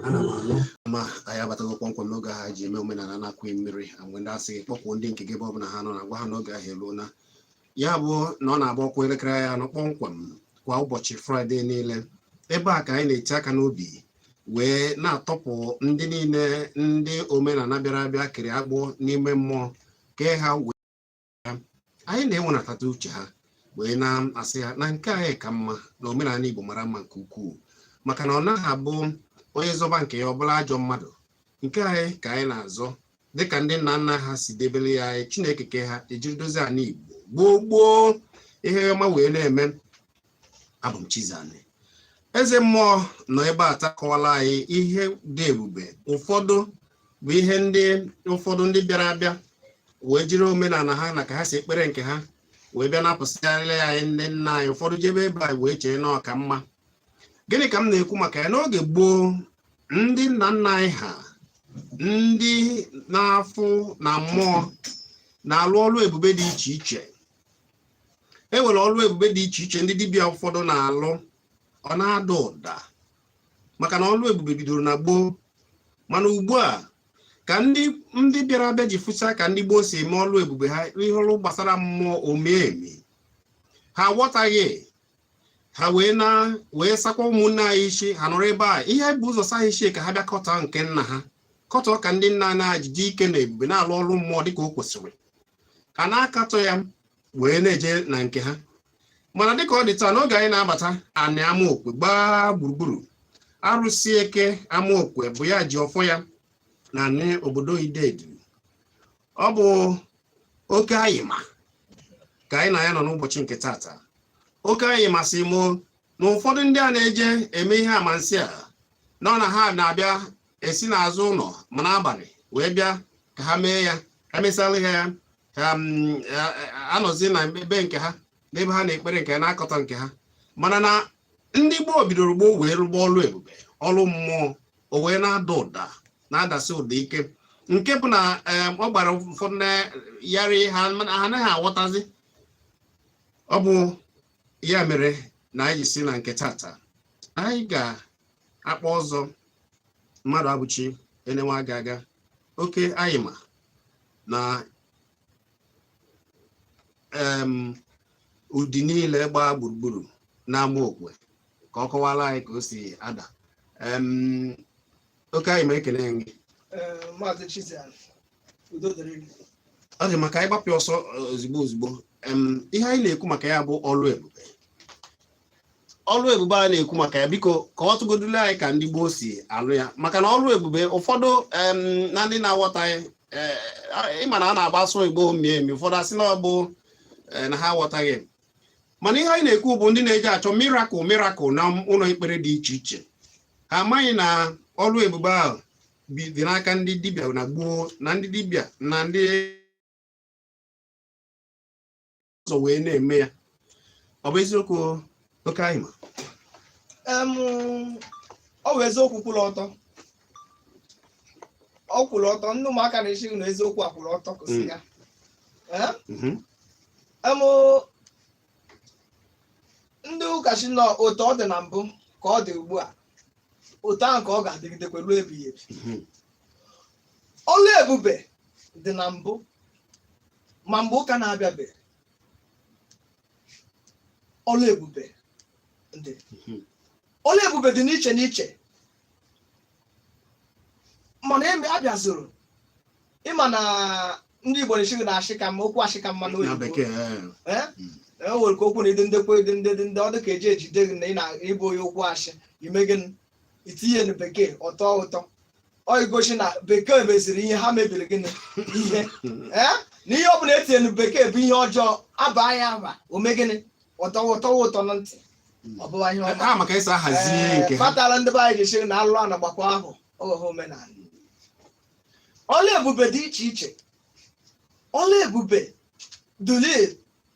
Ana m anụ ma anyị abatago kpọmkwem n'oge ahụ ji eme omenala na-akwụghị mmiri. Mgbe ndị asị gị kpọkwuo ndị nke gị ebe ọ bụla ha nọ na gwa ha n'oge ahụ eruola. Ya bụ na ọ na-agba ọkụ elekere ya 4 kpọmkwem kwa ụbọchị Fraịde niile. Ebe a ka anyị na-eti aka n'obi wee na-atọpụ ndị niile ndị omenala bịara abịa kere agbụ n'ime mmụọ kee ha, wee anyị na-enwenatata uche ha wee na-asị ha na nke anyị ka mma, na omenala Igbo mara mma nke ukwuu, maka na ọ naghị abụ onye zọba nke ya ọ bụla ajọ mmadụ. Nke anyị ka anyị na-azọ dịka ndị nna nna ha si debere ya anyị. Chineke ke ha ejiri dozie ala Igbo gboo gboo, ihe ọma wee na-eme. Abụ m Chizani Eze mmụọ nọ ebe a takọwala anyị ihe dị ebube. Ụfọdụ bụ ihe ndị ụfọdụ ndị bịara abịa wee jiri omenala ha na ka ha si ekpere nke ha wee bịa napụsịarịla anyị ndị nna anyị. Ụfọdụ jebe ebe a wee chee na ọ ka mma. Gịnị ka m na-ekwu maka ya? N'oge gboo, ndị nna nna anyị ha, ndị na-afụ na mmụọ na-alụ ọrụ ebube dị iche iche. E nwere ọrụ ebube dị iche iche ndị dibịa ụfọdụ na-alụ, ọ na-ada ụda, maka na ọrụ ebube bidoro na gboo. Mana ugbu a ka ndị bịara abịa ji fụsa ka ndị gboo si eme ọrụ ebube ha, ihe ọrụ gbasara mmụọ omeemi ha aghọtaghị, ha wee na wee sakwa ụmụnne anyị isi. Ha nọrọ ebe a, ihe bụ ụzọ sa ha isi ka ha bịa kọta nke nna ha, kọtọ ka ndị nna na-ajiji ike na ebube na-alụ ọrụ mmụọ dịka o kwesịrị. Ha na-akatọ ya wee na-eje na nke ha. Mana dịka ọ dị taa, n'oge anyị na-abata anị Amaokwe gbaa gburugburu, arụsị eke Amaokwe bụ ya ji ọfọ ya na anị obodo Idedu. Ọ bụ oke ayịma ka anyị na ya nọ n'ụbọchị nke tata. Oke ayịma sị mụ na ụfọdụ ndị a na-eje eme ihe amansi a nọ na ha na-abịa esi n'azụ ụlọ ma n'abalị wee bịa ka ha mee ya. Ha mesịala ha ya, ha anọzi na ebe nke ha, n'ebe ha na-ekpere nke ha, na-akọta nke ha. Mana na ndị gboo bidoro gboo wee rụba ọrụ ebube, ọrụ mmụọ, o wee na-ada ụda, na-adasị ụda ike, nke bụ na ọ gbara ụfọdụ yarị ha, ha anaghị aghọtazi. Ọ bụ ya mere na anyị si na nke tata anyị ga-akpọ ọzọ mmadụ abụchi enewe aga aga oke ayịma na ụdị niile gbaa gburugburu n'Amaokwe ka ọ kọwara anyị ka o si ada. Oke ayịma, ekele gị. Maazị Chizian, udo dịrị gị. Ọ dị maka anyị gbapụ ọsọ ozugbo ozugbo. Ihe anyị na-ekwu maka ya bụ ọrụ ebube. Ọrụ ebube a na-ekwu maka ya, biko kọwatụgodulu anyị ka ndị gboo si alụ ya, maka na ọrụ ebube ụfọdụ na ndị na-aghọtaghị, ịma na a na-agba asụ Igbo mie emi, ụfọdụ asị na ọ bụ na ha aghọtaghị. Mana ihe anyị na-ekwu bụ ndị na-eji achọ miracle miracle na ụlọ ekpere dị iche iche, ha amaghị na ọrụ ebube ahụ dị n'aka ndị dibịa na gboo, na ndị dibịa na ndị ọzọ wee na-eme ya. Ọ bụ eziokwu, oke anyị ma? Ọ bụ eziokwu kwụrụ ọtọ, ọ kwụrụ ọtọ. Ndị ụmụaka na-echi na eziokwu a kwụrụ ọtọ kwụsị ya. Ndị ụka si nọ otu ọ dị na mbụ ka ọ dị ugbu a, otu ahụ ka ọ ga-adịgidekwa ruo ebighị ebi. Ọlụ ebube dị na mbụ, ma mgbe ụka na-abịabeghị, ọlụ ebube dị. Ọlụ ebube dị n'iche n'iche, mana abịazuru ịma na ndị Igbo na-esi na ashị ka mma, okwu ashị ka mma na n'oyibo. Bekee, ee. Ee? E nwere ka okwu na ịdị ndekwa ịdị ndị dị ndị ọ dị ka eji ejide gị na ị na-ịbụ onye okwu ashị ime gịnị, itinye na bekee ọtọ ụtọ, ọ igosi na bekee meziri ihe ha mebiri gịnị ihe. Ee, na ihe ọ bụla etinye na bekee bụ ihe ọjọọ, aba ya aba, ome gịnị, ọtọ ụtọ ụtọ na ntị, ọ bụwa ihe ọma. Ha maka esi ahazi nke ha. Kpatara ndị be anyị ji sị na alụ a na-agbakwa ahụ ọghọghọ omenala. Ọlụ ebube dị iche iche. Ọlụ ebube dịrị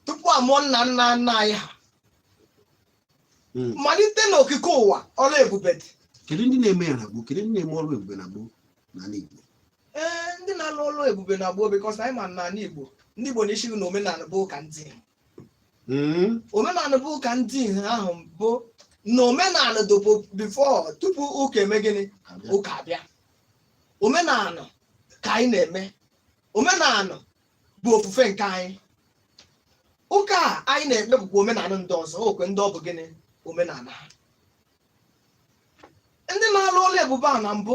tupu amụọ nna nna nna anyị ha. Malite n'okike ụwa, ọrụ ebube dị. Kedu ndị na-eme ya na gboo? Kedu ndị na-eme ọrụ ebube na gboo n'ala Igbo? Ee, ndị na-alụ ọrụ ebube na gboo, because anyị ma n'ala Igbo, ndị Igbo na-esighị na omenala bụ ụka ndị omenala bụ ụka ndị ahụ bụ na omenala dopo before, tupu ụka eme gịnị? Abịa. Ụka abịa, omenala ka anyị na-eme. Omenala bụ ofufe nke anyị. Ụka a anyị na-ekpe bụkwa omenala ndị ọzọ, okwe ndị ọ bụ gịnị, omenala ha. Ndị na-alụ ọrụ ebube a na mbụ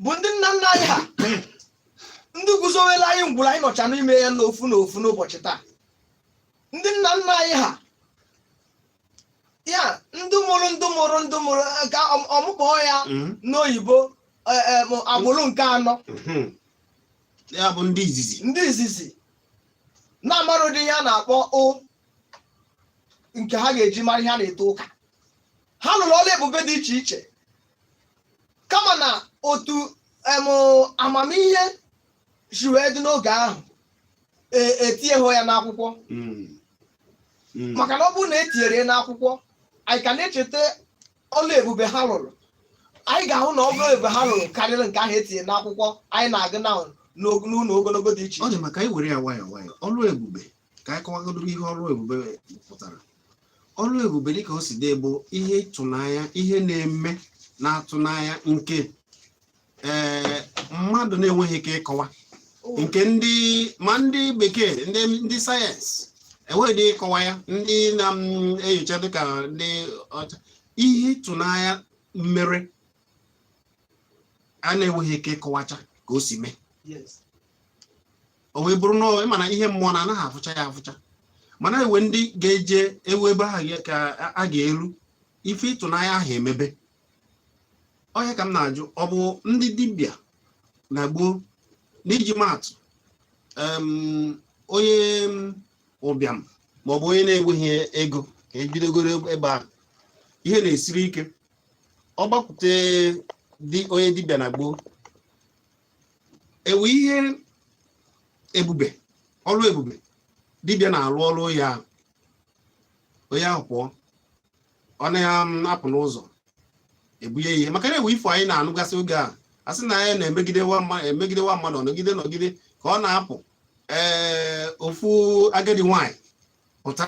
bụ ndị nna nna anyị ha, ndị guzowela anyị ngwuru anyị nọcha n'ime ya n'ofu n'ofu n'ụbọchị taa. Ndị nna nna anyị ha ya, ndị mụrụ ndị mụrụ ndị mụrụ, ka ọmụkpọ ya n'oyibo, agbụrụ nke anọ. Ya bụ ndị izizi. Ndị izizi na-amara ụdị ihe a na-akpọ ụ nke ha ga-eji mara ihe a na-eto ụka. Ha lụrụ ọrụ ebube dị iche iche, kama na otu amamihe si wee dị n'oge ahụ, etinyeghị ya n'akwụkwọ. Maka na ọ bụrụ na etinyere ya n'akwụkwọ, anyị ka na-echeta ọrụ ebube ha lụrụ, anyị ga-ahụ na ọrụ ebube ha lụrụ karịrị nke ahụ etinye n'akwụkwọ anyị na-agụ na n'ụlọ ogologo dị iche Ọ dị iche. Maka anyị were ya nwayọọ nwayọọ, ọrụ ebube, ka anyị kọwagodoro ihe ọrụ ebube pụtara. Ọrụ ebube, dịka o si dị, bụ ihe ịtụnanya, ihe na-eme na-atụ n'anya, nke mmadụ na-enweghị ike ịkọwa, nke ndị ma ndị bekee, ndị sayensị enweghị dị ịkọwa ya, ndị na-enyocha dịka ndị ọcha, ihe ịtụnanya mere a na-enweghị ike ịkọwacha ka o si mee. O wee bụrụ na ịma na ihe mmụọ na-anaghị afụcha ya afụcha, mana ewe ndị ga-eje ewu ebe ahụ ka a ga-eru ife ịtụnanya ahụ emebe. Ọhịa ka m na-ajụ, ọ bụ ndị dibịa na gboo, n'iji maatụ, onye ụbịam maọbụ onye na-enweghị ego, ka ebidogoro ebe ahụ ihe na-esiri ike, ọ gbakwute dị onye dibịa na gboo, ewe ihe ebube, ọrụ ebube dibịa na-arụ ọrụ ya, onye ahụ pụọ, ọ na-apụ n'ụzọ, ebunye ihe, maka na ewe ifo anyị na-anụgasị oge a, a sị na ya na-emegidewa mmadụ, emegidewa mmadụ, ọ nọgide nọgide ka ọ na-apụ, ee, ofu agadi nwanyị pụta,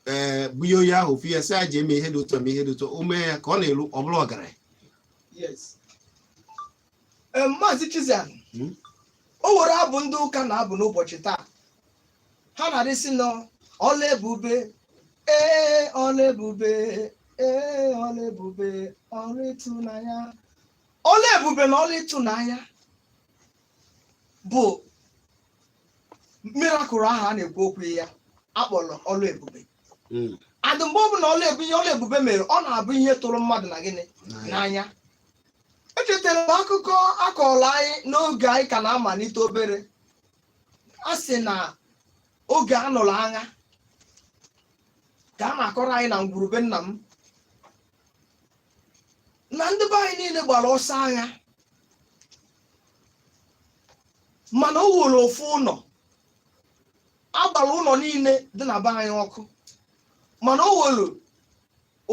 ee, bunye onye ahụ ofu ya, sị ya ji eme ihe dị otu a, eme ihe dị otu a, o mee ya, ka ọ na-elu, ọ bụrụ ọgaranya. Yes. Maazị Chizian, o were abụ ndị ụka na-abụ n'ụbọchị taa, ha na-adịsị nọ ọla ebube, ee, ọla ebube, ee, ọla ebube, ọla ịtụnanya. Ọla ebube na ọla ịtụnanya bụ miracle ahụ a na-ekwu okwu ya akpọrọ ọla ebube. Adị mgbe ọ bụla ọla ebube, ihe ọla ebube mere, ọ na-abụ ihe tụrụ mmadụ na gịnị? N'anya. Echetara m akụkọ akọrọ anyị n'oge anyị ka na-amalite obere. A sị na oge a nụrụ agha, ka a na-akọrọ anyị na ngwurube nna m, na ndị be anyị niile gbara ọsọ agha, mana o were ofu ụlọ a gbara, ụlọ niile dị na be anyị ọkụ, mana o were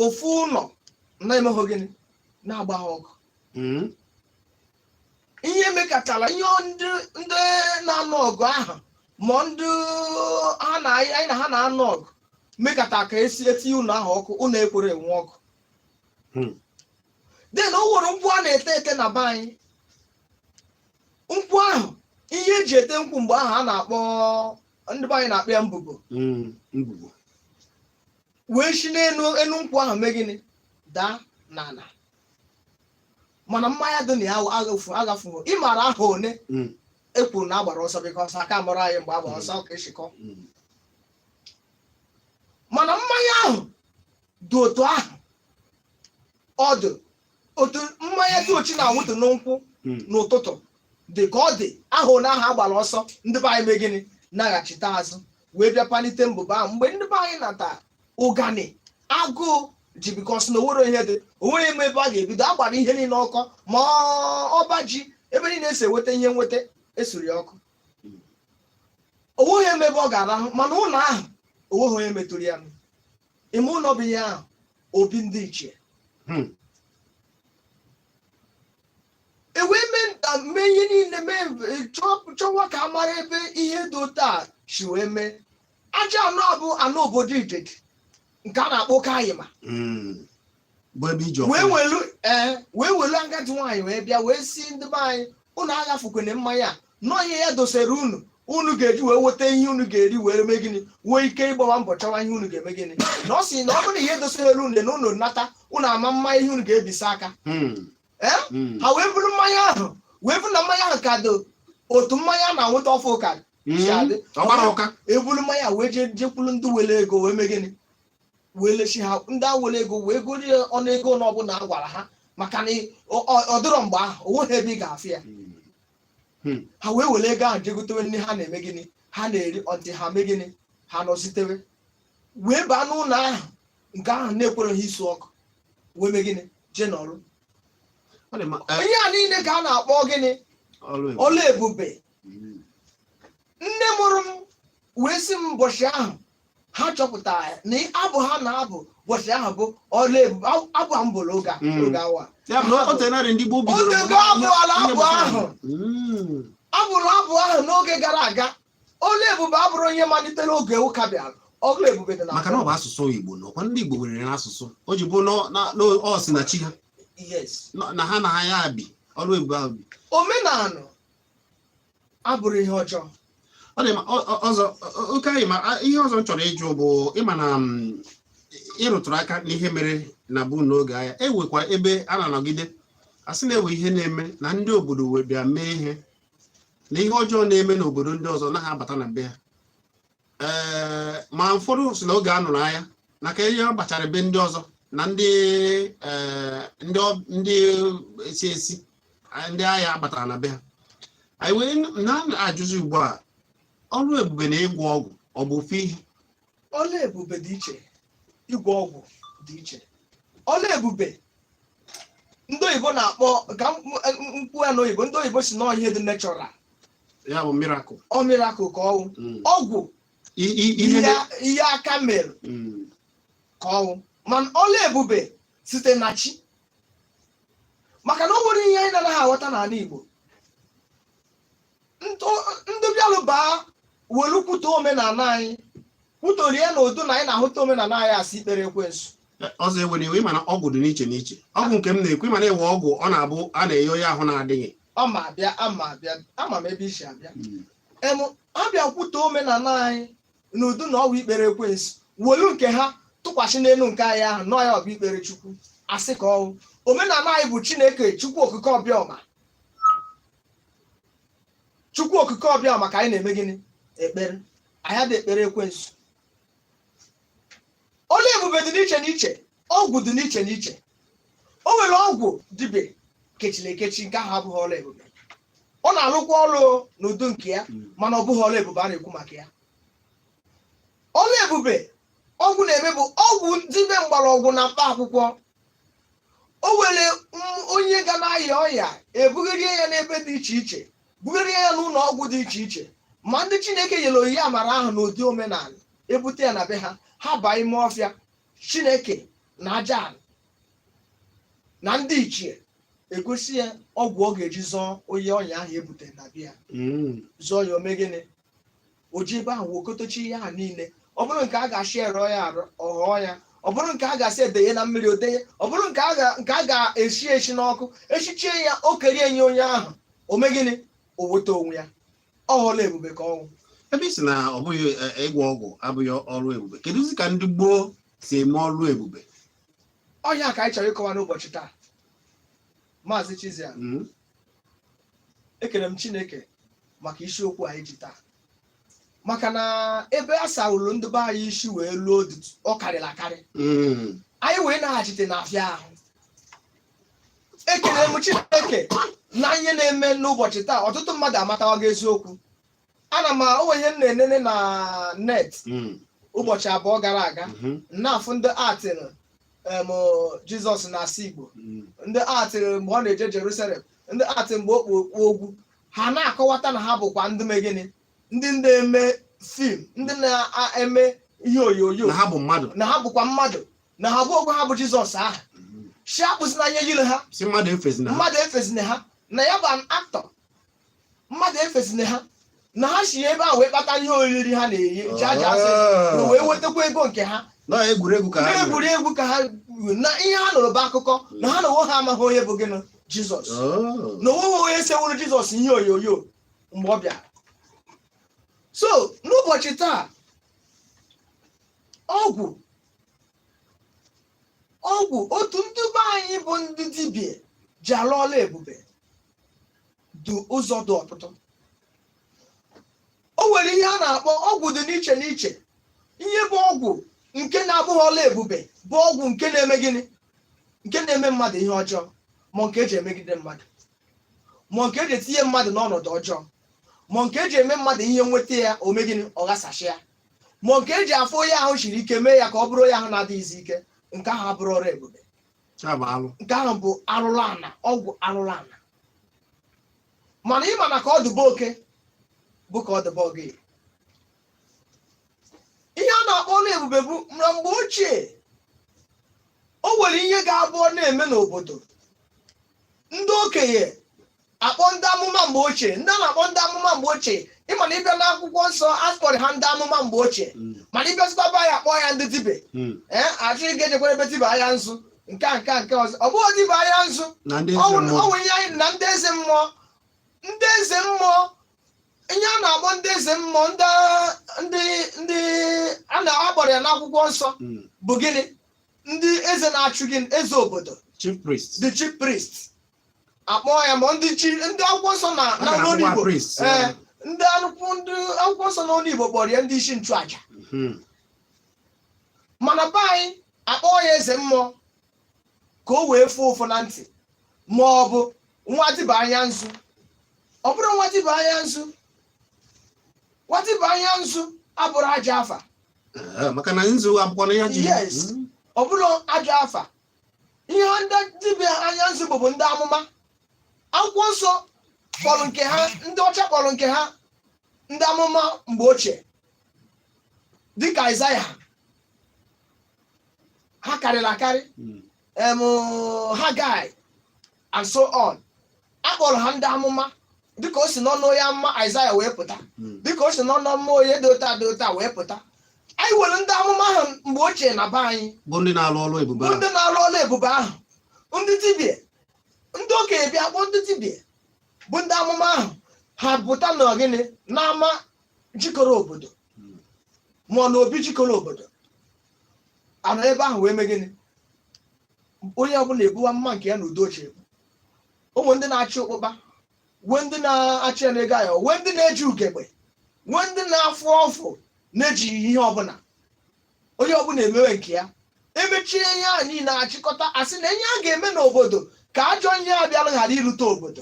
ofu ụlọ na-emeghị gịnị, na-agba ha ọkụ. Ihe mekatara ihe, ndị na-anụ ọgụ ahụ, ma ndị ha na anyị na ha na-anụ ọgụ mekata ka esi etinye ụlọ ahụ ọkụ, ụlọ ekwere enwe ọkụ. Then o nwere nkwụ a na-ete ete na be anyị. Nkwụ ahụ, ihe eji ete nkwụ mgbe ahụ a na-akpọ, ndị be anyị na-akpọ ya mbubo. Mbubo. Wee si n'elu enu nkwụ ahụ mee gịnị? Daa n'ala, mana mmanya dị na ya agafu agafuo. Ị maara aha one e kwuru na agbara ọsọ, because aka mara anyị mgbe agbara ọsọ ka eshikọ. Mana mmanya ahụ dị otu ahụ, ọ dị otu mmanya dị ochi na-awụtụ n'nkwụ n'ụtụtụ, dị ka ọ dị aha one ahụ agbara ọsọ. Ndị be anyị mee gịnị? Naghachite azụ wee bịa palite mbụba ahụ. Mgbe ndị be anyị nata ụgani, agụụ ji, because na onwere ihe dị, onweghị eme ebe a ga-ebido. Agbara ihe niile ọkọ, ma ọba ji, ebe niile esi enweta ihe nweta, esuru ya ọkụ. Onweghị eme ebe ọ ga-arahụ, mana ụlọ ahụ onweghị onye metụrụ ya. Ime ụlọ bụ ihe ahụ obi ndị ichie. E wee mee nta mee ihe niile mee chọwa ka a mara ebe ihe dị otu a si wee mee. Aja anọ a bụ anọ obodo Idedi nke a na-akpọ Oke Ayịma. Bụ ebe iji ọfọ wee ya. Welu ee wee welu agadi nwaanyị wee bịa wee si ndị be anyị, unu aghafukwene mmanya a nọọ ihe ya dosere unu, unu ga-eji wee weta ihe unu ga-eri wee mee gịnị, nwee ike ịgbawa mbọ chọwa ihe unu ga-eme gịnị. Na ọ sị na ọ bụrụ na ihe dosere unu na unu nata, unu ama mma ihe unu ga-ebisa aka. Ee. Ha wee buru mmanya ahụ wee bụ na mmanya ahụ ka dị otu mmanya na-anwụta ọfụ ka si adị. Ọ gbara ụka. Eburu mmanya wee jee jekwuru ndị were ego wee mee gịnị, wee lechi ha. Ndị a were ego wee gorie ọnụ ego na ọbụla a gwara ha, maka na ọ dịrọ mgbe ahụ, o nweghị ebe ị ga-afụ ya. Ha wee were ego ahụ jee gotewe nri ha na-eme gịnị, ha na-eri ọntị ha mee gịnị, ha nọzitewe wee baa n'ụlọ ahụ nke ahụ na-ekwere ha isu ọkụ wee mee gịnị, jee nọrụ. Ọ dị mma. Ihe a niile ka a na-akpọ gịnị? Ọlụ ebube. Ọlụ ebube. Nne mụrụ m wee sị m ụbọchị ahụ ha chọpụtara na abụ ha na-abụ ụbọchị ahụ bụ ọlụ ebube, abụ a m bụrụ oge a, oge awa. Ya bụ na o tenarị ndị gboo bidoro Otego abụ ala ihe abụ gbasara ahụ. Abụrụ abụ ahụ n'oge gara aga. Ọlụ ebube abụrụ onye malitere oge ụka bịara. Ọlụ ebube dị na Maka na ọ bụ asụsụ Igbo na ọkwa ndị Igbo nwere n'asụsụ o ji bụ na ọ si na chi ha. Yes. Na ha ya bi ọlụ ebube ahụ bi. Omenala abụrụ ihe ọjọọ. Ọ dị mma. Ọzọ oke anyị ma ihe ọzọ m chọrọ ịjụ bụ, ịma na ịrụtụrụ aka n'ihe mere na bụ n'oge agha, ewekwa ebe a na-anọgide a sị na-ewe ihe na-eme na ndị obodo wee bịa mee ihe na ihe ọjọọ na-eme n'obodo ndị ọzọ naghị abata na be ha. Ee, ma ụfọdụ si na oge a nụrụ agha na ka ihe ọ gbachara be ndị ọzọ na ndị ee, ndị ndị esi esi ndị agha batara na be ha. Anyị wee na-ajụzi ugbu a, ọrụ ebube na ịgwọ ọgwụ, ọ bụ ofu ihe? Ọlụ ebube dị iche, ịgwọ ọgwụ dị iche. Ọlụ ebube ndị oyibo na-akpọ ka mkpu ya n'oyibo, ndị oyibo si na ihe dị natural. Ya bụ miracle. Ọ miracle ka ọwụ. Ọgwụ ihe ihe aka mere ka ọwụ, mana ọlụ ebube site na chi, maka na o nwere ihe anyị na-anaghị aghọta n'ala Igbo. Ndị bịalụ baa welu kwuto omenala anyị, kwutorie na udo na anyị na-ahụta omenala anyị asị ikpere ekwensu. Ọzọ, ewere iwe, ịma na ọgwụ dị n'iche n'iche. Ọgwụ nke m na-ekwu, ịma na ewe ọgwụ ọ na-abụ a na-enye onye ahụ na-adịghị. Ọ ma abịa, ama abịa, ama m ebe isi abịa. Em abịa kwuto omenala anyị n'udo na ọwụ ikpere ekwensu, welu nke ha tụkwasị n'elu nke anyị ahụ nọọ ya ọ bụ ikpere Chukwu, asị ka ọwụ. Omenala anyị bụ Chineke Chukwu Okike Ọbịọma, Chukwu Okike Ọbịọma ka anyị na-eme gịnị, ekpere anyị adị ekpere ekwensu. Ọlụ ebube dị n'iche n'iche, ọgwụ dị n'iche n'iche. O nwere ọgwụ dibịa kechiri ekechi, nke ahụ abụghị ọlụ ebube. Ọ na-alụkwa ọlụ n'udo nke ya, mana ọ bụghị ọlụ ebube a na-ekwu maka ya. Ọlụ ebube ọgwụ na-eme bụ ọgwụ dibịa mgbọrọgwụ na mkpa akwụkwọ. O nwere onye ga na-aya ọya, ebugherie ya n'ebe dị iche iche, bugherie ya n'ụlọ ọgwụ dị iche iche, ma ndị Chineke nyere onyinye amara ahụ n'ụdị omenala, ebute ya na be ha, ha baa ime ọfịa, Chineke na aja ala na ndị ichie egosi ya ọgwụ ọ ga-eji zọọ onye ọnya ahụ ebutere na be ya. Zọọ ya, ome gịnị, o ji ebe ahụ wokotochi ihe ahụ niile. Ọ bụrụ nke a ga-asị ere ya arụ, ọ ghọọ ya. Ọ bụrụ nke a ga-asị edenye na mmiri, odenye. Ọ bụrụ nke a ga-esi esi n'ọkụ, esichie ya, o kerie nye onye ahụ, o mee gịnị, o weta onwe ya. Ọ ghọọla ebube ka ọnwụ. Ebe i si na ọ bụghị ịgwọ ọgwụ abụghị ọrụ ebube, kedụzi ka ndị gboo si eme ọrụ ebube? Ọnya ka anyị chọrọ ịkọwa n'ụbọchị taa, Maazị Chizia. Ekele m Chineke maka isiokwu anyị ji taa, maka na ebe a sawụrụ ndị be anyị isi wee luo, ọ karịrị akarị. Anyị wee naghachite n'afịa ahụ. Ekele m Chineke na ihe na-eme n'ụbọchị taa, ọtụtụ mmadụ amatawago eziokwu. Ana m onwe ihe m na-enene na net ụbọchị 2 gara aga, na-afụ ndị atịrị em Jizọs na-asụ Igbo, ndị atịrị mgbe ọ na-eje Jerusalem, ndị atịrị mgbe o kpu okpu ogwu. Ha na-akọwata na ha bụkwa ndị megịnị, ndị na-eme film, ndị na-eme Ihe onyonyo. Na ha bụ mmadụ. Na ha bụkwa mmadụ, na ha bụ okwu ha bụ Jizọs ahụ shi akpụzina ihe yiri ha. Si mmadụ efezina ha. Mmadụ efezina ha, na ya bụ an actor. Mmadụ efezina ha, na ha si ebe ahụ wee kpata ihe oriri ha na-eri ji aja asị wee wetakwa ego nke ha. Na egwuregwu ka ha mere. Egwuregwu ka ha na ihe ha nụrụ bụ akụkọ, na ha na onwe ha amaghị onye bụ gịnị Jizọs. Na onweghị onye sewuru Jizọs ihe onyonyo mgbe ọ bịara. So n'ụbọchị taa, ọgwụ otu ndị be anyị bụ ndị dibịa ji alụ ọla ebube dị ụzọ dị ọtụtụ. O nwere ihe a na-akpọ ọgwụ dị n'iche n'iche. Ihe bụ ọgwụ nke na-abụghị ọla ebube bụ ọgwụ nke na-eme gịnị? Nke na-eme mmadụ ihe ọjọọ, ma nke eji emegide mmadụ, ma nke eji etinye mmadụ n'ọnọdụ ọjọọ, ma nke eji eme mmadụ ihe nweta ya ome gịnị? Ọ ghasasị ya, ma nke eji afọ onye ahụ siri ike mee ya ka ọ bụrụ onye ahụ na-adịghịzi ike. Nke ahụ abụrụ ọrụ ebube. Ya bụ alụ. Nke ahụ bụ arụrụ ana, ọgwụ arụrụ ana. Mana ịma na ka ọ dụba oke bụ ka ọ dụba oge. Ihe a na-akpọ ọrụ ebube bụ na mgbe ochie, o nwere ihe ga-abụ ọ na-eme n'obodo, ndị okenye akpọ ndị amụma mgbe ochie, ndị a na-akpọ ndị amụma mgbe ochie. Ịma na ịbịa n'akwụkwọ nsọ, akpọrọ ha ndị amụma mgbe ochie. Mana ịbịazikwa be anyị, akpọ ya ndị dibịa. Ee, achọghị ga-ejekwara ebe dibịa anya nzu nke a, nke a, nke ọzọ. Ọ bụghị dibịa anya nzu. Na ndị eze ọwụ mmụọ. Ọwụ ihe anyị na ndị eze mmụọ, ndị eze mmụọ, ihe a na-akpọ ndị eze mmụọ, ndị a na-akpọrọ ya n'akwụkwọ nsọ bụ gịnị? Ndị eze na-achụ gịnị? Eze obodo. Chief priest. The chief priest akpọọ ya, ma ndị chi ndị akwụkwọ nsọ na A na ga n'olu na-akpọkwa Igbo. priest. Ee, ndị akwụkwọ, ndị akwụkwọ nsọ n'olu Igbo kpọrọ ya ndị isi nchụaja. Mana be anyị akpọọ ya eze mmụọ ka o wee fụọ ụfụ na ntị, ma ọ bụ nwa dibịa anya nzu. Ọ bụrụ nwa dibịa anya nzu, nwa dibịa anya nzu abụrụ ajọ afa. Ee, maka na nzu abụkwa na ya ji. Yes. Ọ bụrụ ajọ afa. Ihe ndị dibịa anya nzu bụbu ndị amụma. Akwụkwọ nsọ kpọrọ nke ha, ndị ọcha kpọrọ nke ha ndị amụma mgbe ochie, dịka Aịzaya. Ha karịrị akarị. Hagai and so on. A kpọrọ ha ndị amụma dịka o si n'ọnụ onye amụma Aịzaya wee pụta, dịka o si n'ọnụ mmụọ onye dị ụta dị ụta wee pụta. Anyị nwere ndị amụma ahụ mgbe ochie na be anyị, bụ ndị na-alụ ọrụ ebube bụ ahụ. Ndị na-arụ ọrụ ebube ahụ, ndị dibịa, ndị okenye bịa kpọọ ndị dibịa bụ ndị amụma ahụ, ha pụta na gịnị? N'ama jikọrọ obodo, ma ọ na obi jikọrọ obodo anọ ebe ahụ wee mee gịnị? Onye ọbụla ebuwa mma nke ya na udo ochie. Ụmụ ndị na-achị ụkpụkpa, nwee ndị na-achị ya n'ego ayọ, nwee ndị na-eji ugegbe, nwee ndị na-afụ ọfụ na-ejighị ihe ọbụla. Onye ọbụla emewe nke ya. Emechie ihe a niile, achịkọta, asị na ihe a ga-eme n'obodo ka ajọ ihe a bịara ghara irute obodo.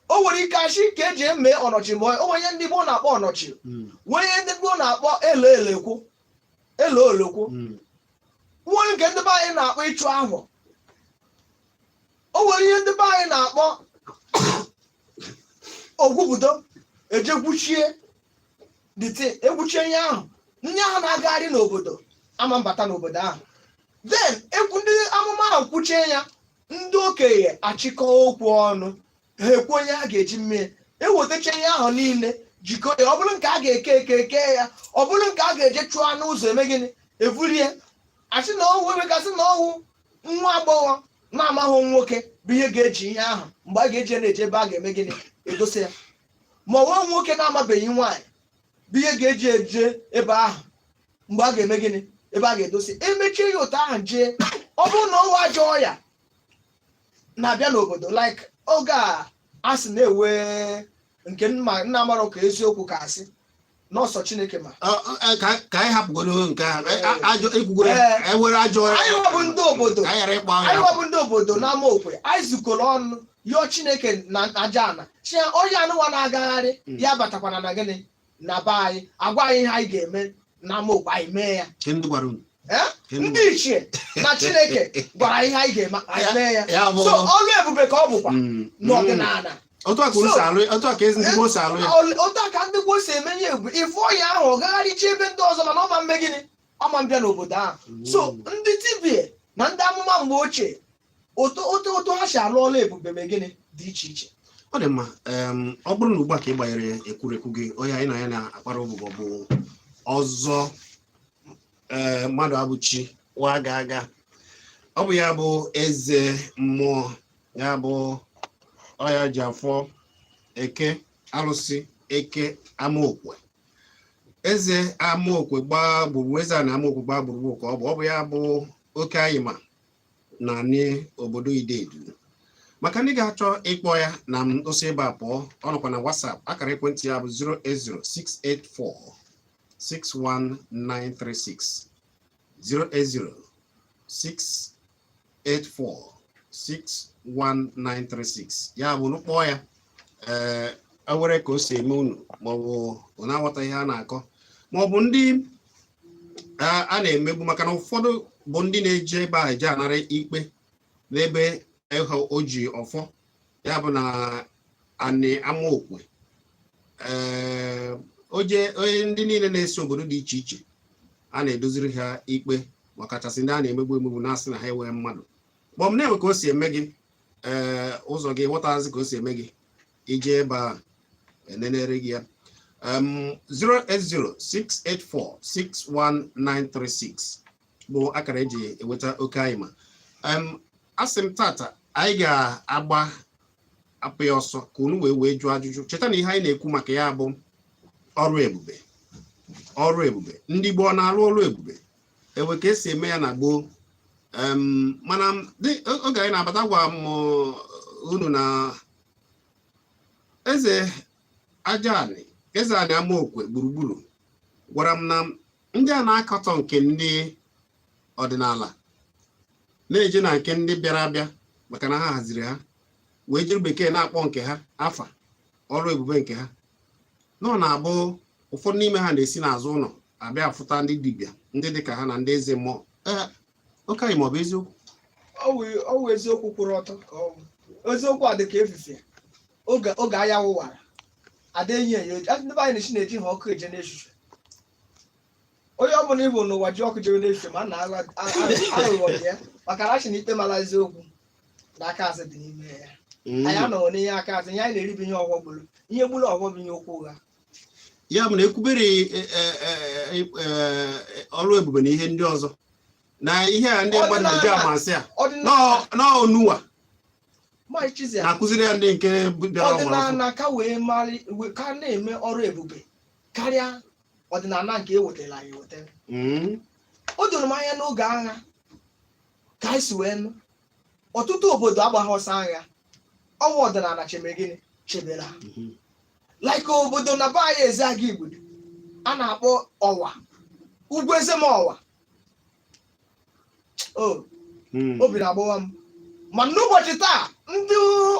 O nwere ike achị ka eji eme ọnọchi, ma o nwere ihe ndị gboo na-akpọ ọnọchi, nwee ihe ndị gboo na-akpọ elo elekwu, elo olekwu, nwere nke ndị be anyị na-akpọ ịchụ ahụ. O nwere ihe ndị be anyị na-akpọ ogwubudo, eje gwuchie dịtị, egwuchie ihe ahụ, ndị ahụ na-agagharị n'obodo ama mbata n'obodo ahụ. Then ekwu ndị amụma ahụ kwuchie ya, ndị okenye achịkọ okwu ọnụ, ha ekwu onye ha ga-eji mmiri ewetacha ihe ahụ niile, jikọ ya. Ọ bụrụ nke a ga-eke eke, eke ya. Ọ bụrụ nke a ga-eje chụọ anụ ụzọ, eme gịnị? Evurie. Asị na ọnwụ emekasị na ọnwụ nwa agbọghọ na-amaghị nwoke bụ ihe ga-eji ihe ahụ mgbe a ga-eji ya na-eje ebe a ga-eme gịnị? Edosa ya. Ma ọ nwa nwoke na-amabeghị nwaanyị bụ ihe ga-eji eje ebe ahụ mgbe a ga-eme gịnị? Ebe a ga-edosi. Emechie ya ụtọ ahụ jee. Ọ bụrụ na ọnwa ajọ ọya na-abịa n'obodo, like oge a a sị na-ewe nke nna nna mara ka eziokwu ka asị n'ọsọ Chineke ma. Ka anyị hapụgodo nke a. Ajọ ekwugoro. Ee. Ewere ajọ Anyị bụ ndị obodo. Ka anyị ghara ịkpọ Anyị ahụ. bụ ndị obodo n'ama okwe, anyị zukọrọ ọnụ yọọ Chineke na aja ana chi ya, onye anụwa na-agagharị ya batakwana na gịnị na be anyị, agwa anyị ihe anyị ga-eme n'ama okwe, anyị mee ya. Ke ndị gwara unu? Eh? Ke ndị Ndị ichie na Chineke gwara anyị ihe anyị ga-eme, anyị mee ya. Ya bụ So ọlụ ebube ka ọ bụkwa n'ọdịnala. Otu a ka unu si alụ ya, otu a ka ezi ndị gboo si alụ ya. Otu a ka ndị gboo si eme ihe ebube. Ịfụ ọya ahụ, ọ gagharịcha ebe ndị ọzọ, mana ọ ma mme gịnị? Ọma mbịa n'obodo ahụ. So ndị dibịa na ndị amụma mgbe ochie, otu otu otu ha si alụ ọlụ ebube mee gịnị dị iche iche. Ọ dị mma. Ọ bụrụ na ugbu a ka ị gbanyere ekwurekwu gị, onye anyị na ya na-akpara ụbụbọ bụ ọzọ ee mmadụ abụchi wa ga aga, ọ bụ ya bụ eze mmụọ, ya bụ ọya ji afọ eke alụsị eke amaokwe, eze amaokwe gbaa gburugburu, eze a na amaokwe gbaa gburugburu ka ọ bụ ya bụ oke anyị ma na anị obodo Idedu. Maka ndị ga-achọ ịkpọ ya na osi ebe a pụọ, ọ nọkwa na WhatsApp. Akara ekwentị ya bụ 08068461936, 08068461936. Ya bụ unu kpọọ ya, ee, ewere ka o si eme unu, maọbụ unu aghọta ihe a na-akọ, maọbụ ndị a na-emegbu, maka na ụfọdụ bụ ndị na-eje ebe a eje anara ikpe n'ebe ịhụ o ji ọfọ ya bụ na anị amaokwe. Ee, oje onye ndị niile na-esi obodo dị iche iche a na-edoziri ha ikpe, ọkachasị ndị a na-emegbu emegbu, na-asị na ha enweghị mmadụ kpọm na-enwe ka o si eme gị. Ee, ụzọ gị ghọtazi ka o si eme gị ije ebe a enenere gị ya. 08068461936 bụ akara eji enweta oke anyị. Ma asị m tata anyị ga-agba apụ ya ọsọ ka unu wee jụọ ajụjụ. Cheta na ihe anyị na-ekwu maka ya bụ ọrụ ebube. Ọrụ ebube, ndị gboo na-arụ ọrụ ebube, ewe ka esi eme ya na gboo. Mana oge anyị na-abata, gwa m unu na eze aja anị, eze anị amaokwe gburugburu gwara m na ndị a na-akatọ nke ndị ọdịnala na-eje na nke ndị bịara abịa, maka na ha haziri ha wee jiri bekee na-akpọ nke ha afa ọrụ ebube nke ha nọ na-abụ. Ụfọdụ n'ime ha na-esi n'azụ ụlọ abịa afụta ndị dibịa, ndị dịka ha na ndị eze mmụọ. Ee, oke anyị, ma ọ bụ eziokwu? Ọ wụ eziokwu kwụrụ ọtọ ka ọ bụ eziokwu a dị ka efifie oge anya wụwara ada enyi enyo. Ndị be anyị na-esi na-eji ha ọkụ eje n'echiche. Onye ọ bụla ịbụ n'ụwa ji ọkụ jere n'echiche, ma a na aghụghọ dị ya, maka na achị na ikpe mara eziokwu na aka azụ dị n'ime ya. Anyị anọghị n'ihe aka azụ. Ihe anyị na-eri bụ ihe ọghọ gburu, ihe gburu ọghọ bụ ihe okwu ụgha. Ya bụ na ekwubere ọrụ ebube na ihe ndị ọzọ na ihe a ndị mmadụ na-eji amasị a ọdịnala n'ọnuwa Maazị Chizia na-akụziri ya ndị nke bịara ọgbara ọfụ. Ọdịnala ka wee mara ka na-eme ọrụ ebube karịa ọdịnala nke e wetara anyị eweta. O doro m anya n'oge agha ka anyị si wee nụ ọtụtụ obodo agbaghị ọsọ agha, ọnwa ọdịnala chebe gịnị chebere ha. Like obodo na be anyị, eze aga Igbo a na-akpọ ọwa ugwu ezemọwa o obi na-agbawa m. Ma n'ụbọchị taa, ndị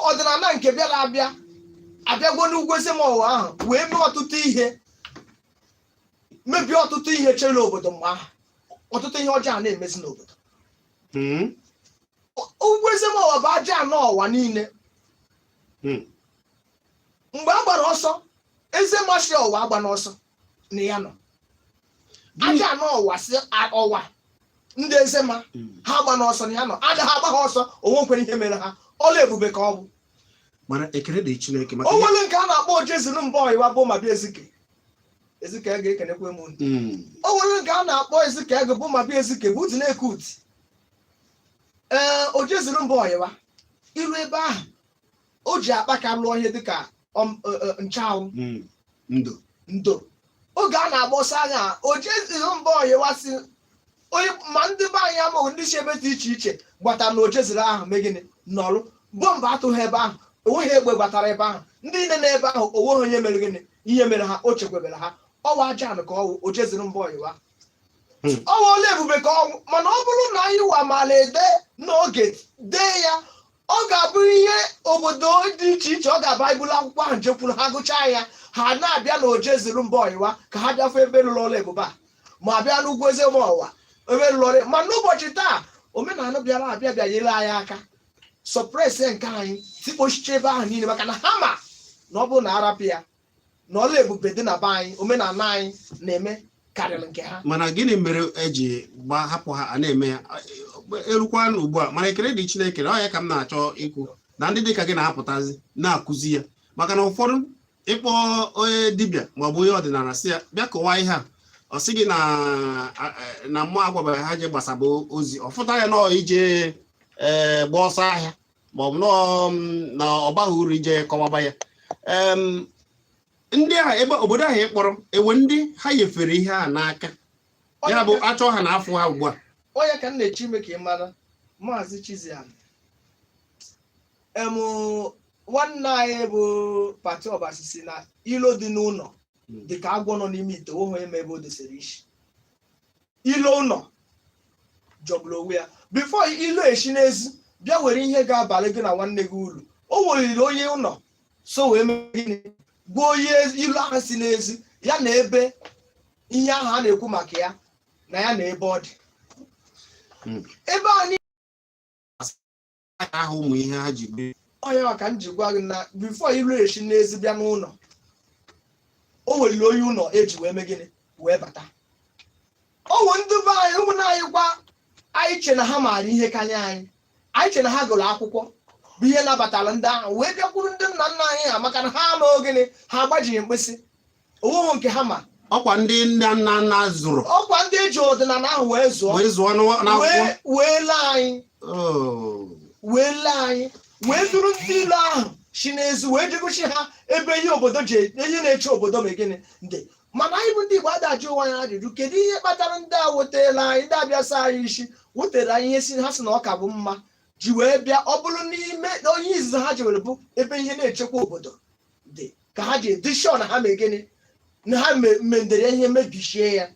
ọdịnala nke bịara abịa abịagwo n'ugwu ezemọwa ahụ wee mee ọtụtụ ihe, mebie ọtụtụ ihe chere obodo mgbe ahụ, ọtụtụ ihe ọjọọ a na-emezi n'obodo. Ugwu ezemọwa bụ aja anọ ọwa niile. Mgbe a gbara ọsọ, eze mashi ọwa agba n'ọsọ na ya nọ aja anọ ọwa si ọwa ndị eze ma ha agba n'ọsọ na ya nọ agaghị agba ha ọsọ. Onwe kwere ihe mere ha, ọla ebube ka ọ bụ. Mana ekele dị Chineke maka O nwere nke a na-akpọ ojezuru mba ọyịwa bụ ma bịa ezike ezike ga-ekenekwe m unu. O nwere nke a na-akpọ ezike ego bụ ma bịa ezike bụ utu na-eke uti. Ee, ojezuru mba ọyịwa iru ebe ahụ o ji akpa ka lụọ ihe dịka nchụanwụ. Ndo. Ndo oge a na-agba ọsọ agha, ojezuru mba ọyịwa si onye ma ndị be anyị amaghị, ndị si ebe dị iche iche gbatara na ojezuru ahụ mee gịnị nọrụ bọmbụ atụghị ebe ahụ, onweghị egbe gbatara ebe ahụ, ndị niile n'ebe ahụ onweghị onye mere gịnị ihe mere ha. O chekwabere ha. Ọwa aja ka ọwụ ojezuru mba ọyịwa. Ọwa ọla ebube ka ọnwụ. Mana ọ bụrụ na anyị wa mara ede n'oge dee ya, ọ ga-abụ ihe obodo dị iche iche, ọ ga-abụ anyị bụrụ akwụkwọ ahụ jekwuru ha gụchaa ya, ha na-abịa na ojezuru mba ọyịwa ka ha bịafụ ebe rụrụ ọla ebube a, ma bịa n'ugwu eze ọwa ebe rụrụ ọrụ. Ma n'ụbọchị taa, omenala bịara abịa bịa nyere anyị aka suppress nke anyị, tikpochiche ebe ahụ niile, maka na ha ma na ọ bụrụ na arapụ ya na ọla ebube dị na be anyị, omenala anyị na-eme. Karịrị nke ha. Mana gịnị mere eji gba hapụ ha a na-eme ya erukwa ugbu a? Mana ekele dị Chineke na ọ ya ka m na-achọ ikwu na ndị dịka gị na-apụtazi na-akụzi ya, maka na ụfọdụ ịkpọ onye dibịa maọbụ onye ọdịnala si ya bịa kọwaa ihe a, ọ sị gị na mmụọ agwabeghị ha je gbasaba ozi. Ọ fụta ya nọọ ije ee gba ọsọ ahịa, maọbụ nọọ na ọ baghị uru ije kọwaba ya. Ndị a ebe obodo ahụ ị kpọrọ ewe ndị ha nyefere ihe a n'aka ya bụ achọ ha na afọ ha ugbu a. Onye ka m na-eche ime ka ị mara, Maazị Chiziam, nwanne anyị bụ Pati Ọbasi si na ilo dị n'ụlọ dị ka agwọ nọ n'ime ite, ohu eme ebe o dosere isi. Ilo ụlọ jọgburu onwe ya. Before ilo esi n'ezi bịa were ihe ga-abalị gị na nwanne gị uru, o weriri onye ụlọ so wee mee gịnị? Gbuo onye ilo ahụ si n'ezi ya na ebe ihe ahụ a na-ekwu maka ya na ya na ebe ọ dị. Ebe anyị Ahụ ụmụ ihe ha ji biri. Onye maka m ji gwa gị na before ilu esi n'ezi bịa n'ụlọ, o weriri onye ụlọ eji wee mee gịnị? Wee bata. O nwe ndị be anyị, ụmụnne anyị kwa, anyị che na ha maara ihe kanya anyị, anyị che na ha gụrụ akwụkwọ, bụ ihe nabatara ndị ahụ wee bịakwuru ndị nna nna anyị ha, maka na ha ama gịnị? Ha agbajighị mkpịsị onweghị nke ha ma. Ọkwa ndị nna nna nna zụrụ. Ọkwa ndị eji ọdịnala ahụ wee zụọ. Wee zụọ n'akwụkwọ. Wee lee anyị. Oh. Wee lee anyị, wee duru ndị ilo ahụ si n'ezi wee jegochi ha ebe ihe obodo ji, ihe na-eche obodo ma gịnị ndị. Mana anyị bụ ndị Igbo adajụ ụwa anyị ajụjụ: kedu ihe kpatara ndị a wetara anyị, ndị abịa saa anyị isi, wetere anyị ihe si ha si na ọ ka bụ mma ji wee bịa? Ọ bụrụ n'ime onye izizi ha ji were bụ ebe ihe na-echekwa obodo dị ka ha ji dị sure na ha mee gịnị? Na ha mendere ihe mebichie ya,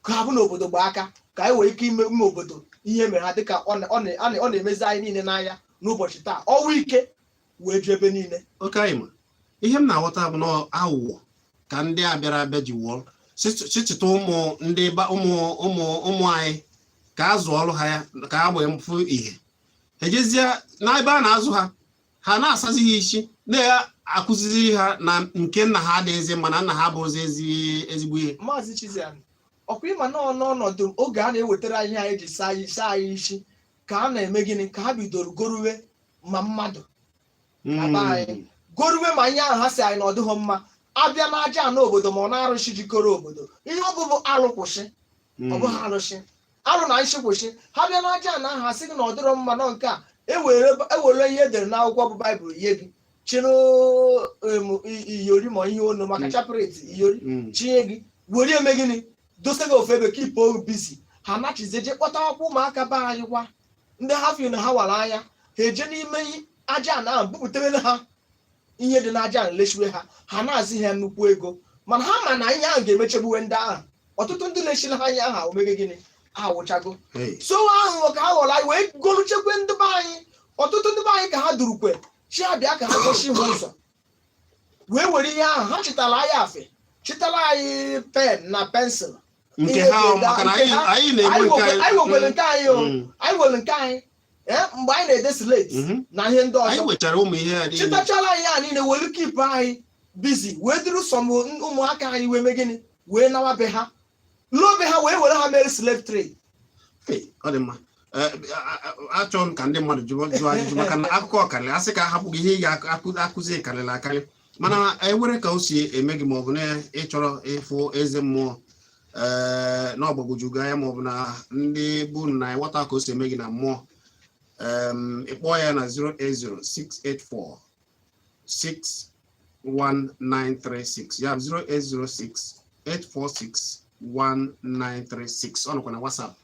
ka ha bụ n'obodo gba aka, ka anyị nwee ike ime obodo ihe mere ha dịka ọ na-emezi anyị niile n'anya n'ụbọchị taa, ọnwụ ike wee ju ebe niile. Oke anyị ma ihe m na-aghọta bụ na aghụghọ ka ndị a bịara abịa ji wụọ chichita ụmụ ndị ụmụ ụmụ ụmụ anyị ka a zụọrụ ha ya, ka ha wee fụ ihe. Ejezie n'ebe a na-azụ ha, ha na-asazi ha isi, na-akụzizi ha na nke nna ha adịghịzi mma, na nna ha abụghịzi ezigbo ihe. Maazị Chizian, ọkwa ịma nọọ n'ọnọdụ oge a na-ewetara anyị ihe anyị ji saa anyị isi, ka a na-eme gịnị? Ka ha bidoro goruwe ma mmadụ na be anyị, goruwe ma ihe ahụ ha si anyị na ọ dịghị mma. Abịa n'aja ana obodo ma ọ na-arụsị jikọrọ obodo, ihe ọ bụbụ alụ kwụsị, ọ bụghị arụsị, alụ na nshị kwụsị. Ha bịa n'aja ana ahụ, asị gị na ọ dịrọ mma nọ nke a, ewere ihe edere n'akwụkwọ bụ Baịbụl nye gị, chịrị iyori ma ihe onu maka chaplet iyori chinye gị, were eme gịnị? Dosa gị ofu ebe, keep busy. Ha nachizie je kpọta akwụkwọ ụmụaka be anyị kwa, ndị ha fi na ha wara anya, ha eje n'ime aja ana ahụ bupụtewere ha ihe dị n'aja ana, leshiwe ha, ha na-azị ha nnukwu ego. Mana ha ma na ihe ahụ ga-emechegbuwe ndị ahụ. Ọtụtụ ndị leshiri ha ihe ahụ omege gịnị? Awụchago. Hey. So ahụhụ ka ha ghọrọ anyị wee goluchekwe ndị be anyị. Ọtụtụ ndị be anyị ka ha durukwe chi abịa ka ha gosi ha ụzọ, wee were ihe ahụ ha chịtara anyị afe, chịtara anyị pen na pencil. Nke Ihe ha ga-ede maka na nke anyị ha. anyị na-enwe anyị nke anyị nwekwere nke anyị o. Anyị nwere nke anyị mgbe anyị na-ede slate na ihe ndị Anyị ọzọ. nwechara ụmụ ihe a niile. Chịtachara anyị ya niile, were keep anyị busy, wee duru some ụmụaka anyị wee mee gịnị? Wee nawa be ha, ruo be ha, wee were ha mere slave trade. Hey, ọ dị mma. Achọrọ m ka ndị mmadụ jụọ ajụjụ, maka na akụkọ karịrị asị ka ahapụ gị ihe ị ga-akụzi karịrị akarị. Mana ewere ka o si eme gị, maọbụ na ị chọrọ ịfụ eze mmụọ ee na ọgbagwoju gị anya, maọbụ na ndị bụ na ịghọta ka o si eme gị na mmụọ, ịkpọọ ya na 080 684 61936, ya bụ 0806 846 1936. Ọ nọkwa na WhatsApp,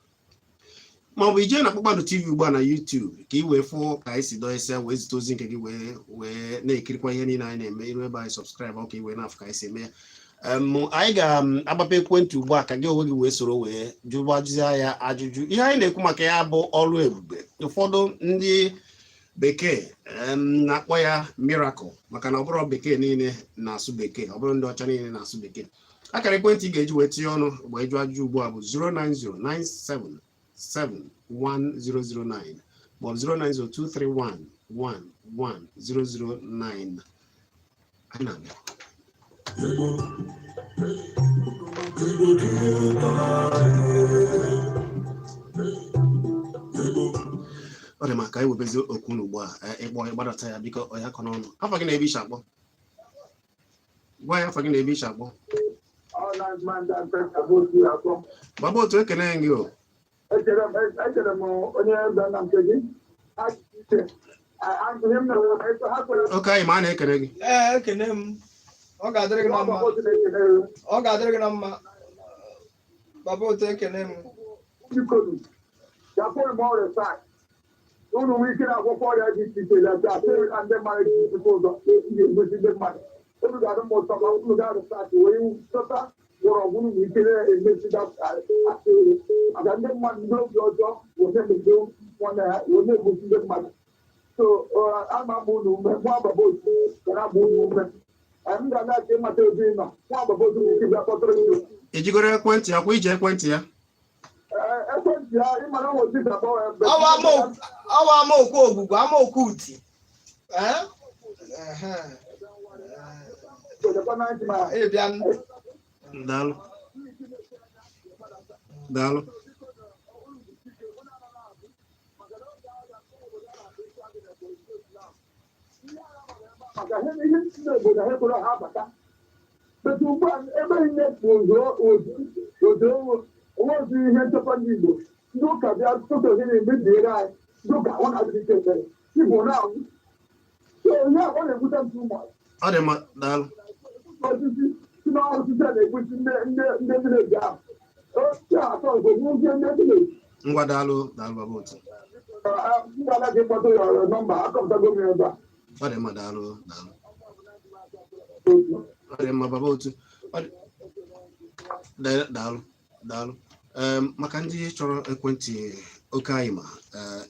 maọbụ ijee na Kpakpando TV ugbu a na YouTube ka ị wee fụ ka anyị si dọọ wee zite ozi nke gị, wee na-ekirikwa ihe niile anyị na-eme. Iru ebe anyị subscribe ọ ka ị wee na-afụ ka anyị si eme ya. Anyị ga-agbape ekwentị ugbu a ka gị onwe gị wee soro wee jụbazie ya ajụjụ. Ihe anyị na-ekwu maka ya bụ ọrụ ebube. Ụfọdụ ndị bekee na-akpọ ya miracle, maka na ọ bụrụ bekee niile na-asụ bekee, ọ bụrụ ndị ọcha niile na-asụ bekee. Akara ekwentị ị ga-eji wee tinye ọnụ wee jụọ ajụjụ ugbu a bụ 09097711009 maọbụ 09023111009. Anyị na-abịa. Ọ dị mma ka anyị webezi okwu ugbu a. Ịkpọ ịgbadata ya, biko. Ọ ya kọ n'ọnụ afa gị na ebe ishi akpọ. Gwa ya afa gị na ebe ishi akpọ. Gbaba otu, ekene gị o. Echere m onye bịa na nke gị iche ihe m na ha kwere. Oke anyị ma a na-ekene gị. Ee, ekene m. Ọ ga-adịrị gị na mma. Ọ ga-adịrị gị na mma, baba otu. Ekene m. Bikonu gakwuru m ọrịa taa, unu nwee ike na-agwọkwa ọrịa dị iche iche na asịrị na ndị mmadụ ji ezigbo ụzọ esi egosi ndị mmadụ. Unu ga-adị m ụtọ ma unu ga research wee chọta mgbọrọgwụ unu nwee ike na-emesi asịrị maka ndị mmadụ. Ndị obi ọjọọ wee na-emegide nwanne ha, wee na-egosi ndị mmadụ. So ama m unu ume. Nwa agbaba otu ga na-agba unu ume. M ga-ana-achọ ịmata ebe ị nọ. Nwa agbaba otu nwere ike bịa kpọtụrụ gị. Ejigoro ekwentị ya kwa iji ekwentị ya? Ekwentị ya, ịmara nwe otu akpọ ya. Ọwa amaokwu ogwugwu, amaokwu uti. Ee? Ehe. Ee, ị bịa. Daalụ, daalụ. Maka ihe ndị obodo ha ekwere ha abata etu ugbu a, ebe ihe ozu onwe ozu ihe nchekwa ndị Igbo, ndị ụka bịa tụtụ ihe na-emebiere anyị. Ndị ụka ọ na-adịghị ike ekpere Igbo na-anwụ. So ihe a ọ na-ebute m too much. Ọ dị mma, daalụ. Osisi si na osisi a na-egbusi ndị village ahụ, osisi a atọ nke gbuzie ndị village. Ngwa, daalụ, daalụ, baba otu. M ga-ala gị kpọtụ ya nọmba akọpụtago m ya ebe a. Ọ dị mma, daalụ, daalụ. Ọ dị mma, baba otu. Daalụ, daalụ. Maka ndị chọrọ ekwentị oke anyị ma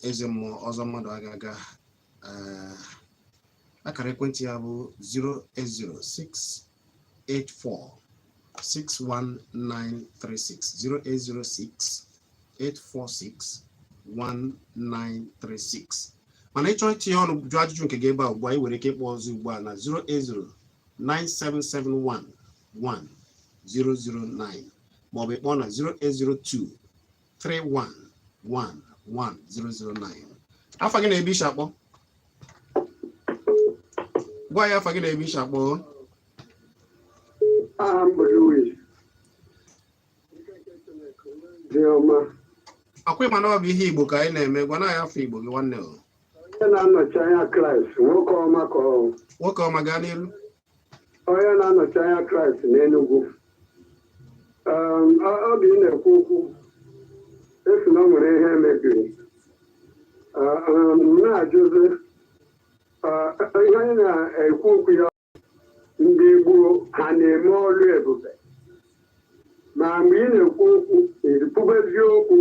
eze mmụọ ọzọ mmadụ aga aga, akara ekwentị ya bụ 0806846 1936, 0806 846 1936. Mana ịchọọ itinye ọnụ, jụọ ajụjụ nke gị ebe a ugbu a, ị nwere ike ịkpọ ọzọ ugbu a na 080 9771 1009, maọbụ ịkpọ na 0802 311 1009. Afa gị na ebe isi akpọ. Gwa ya afa gị na ebe isi akpọ. Aha m bụ Louis dị ọma. Akwa ịma na ọ bụ ihe Igbo ka anyị na-eme. Gwa na ya afọ Igbo gị, nwanne o. Onye na-anọchi anya Kraịst, nwoke ọma ka ọ. Nwoke ọma, gaa n'iru. Onye na-anọchi anya Kraịst n'Enugu. Oge ị na-ekwu okwu esi na o nwere ihe mebiri, m na-ajụzi, ihe anyị na-ekwu okwu ya, ndị gboo ha na-eme ọrụ ebube, ma mgbe ị na-ekwu okwu ekwube eziokwu,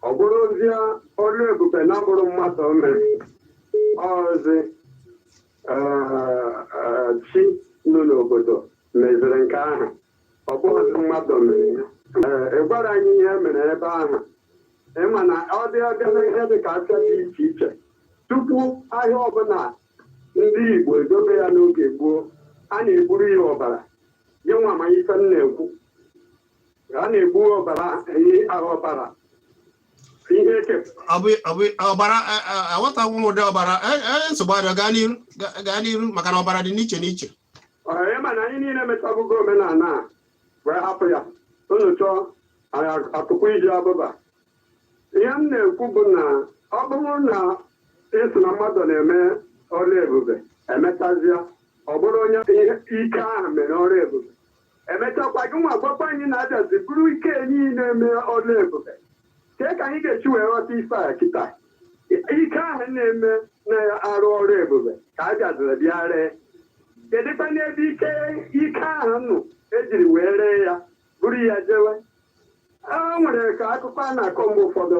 ọ bụrụzie ọrụ ebube na bụrụ mmadụ o mere ọzi chi nọ n'obodo meziri nke ahụ, ọ bụghịzi mmadụ mere ya. Ee, ị gwara anyị ihe mere ebe ahụ. Ịma na ọ dị ọbịa na ihe dị ka afịa dị iche iche, tupu ahịa ọbụla ndị Igbo edobe ya n'oge gboo, a na-egburu ya ọbara. Gị nwa ma ife m na-ekwu, a na-egbu ọbara, ọbara ihe eke. Ọ bụ ọbara, aghọtaghị m ụdị ọbara. Nsogbu adịọ, gaa n'iru, gaa n'iru, maka na ọbara dị n'iche n'iche. Ee, mana anyị niile metabugo omenala a wee hapụ ya. Unu chọọ anyị atụkwa iji abụba. Ihe m na-ekwu bụ na ọ bụrụ na ịsị na mmadụ na-eme ọrụ ebube, emechazịa ọ bụrụ onye ike ahụ mere ọrụ ebube, emechakwa gị nwa gwakwa anyị na abịazi bụrụ ike niile mee ọrụ ebube, kee ka anyị ga-esi wee ghọta ife a kịta? Ike ahụ na-eme na-arụ ọrụ ebube ka a bịaziri bịa ree, kedụkwa n'ebe ike ahụ nụ ejiri wee ree ya, buru ya jewe? E nwere ka akụkọ a na-akọ mgbe ụfọdụ,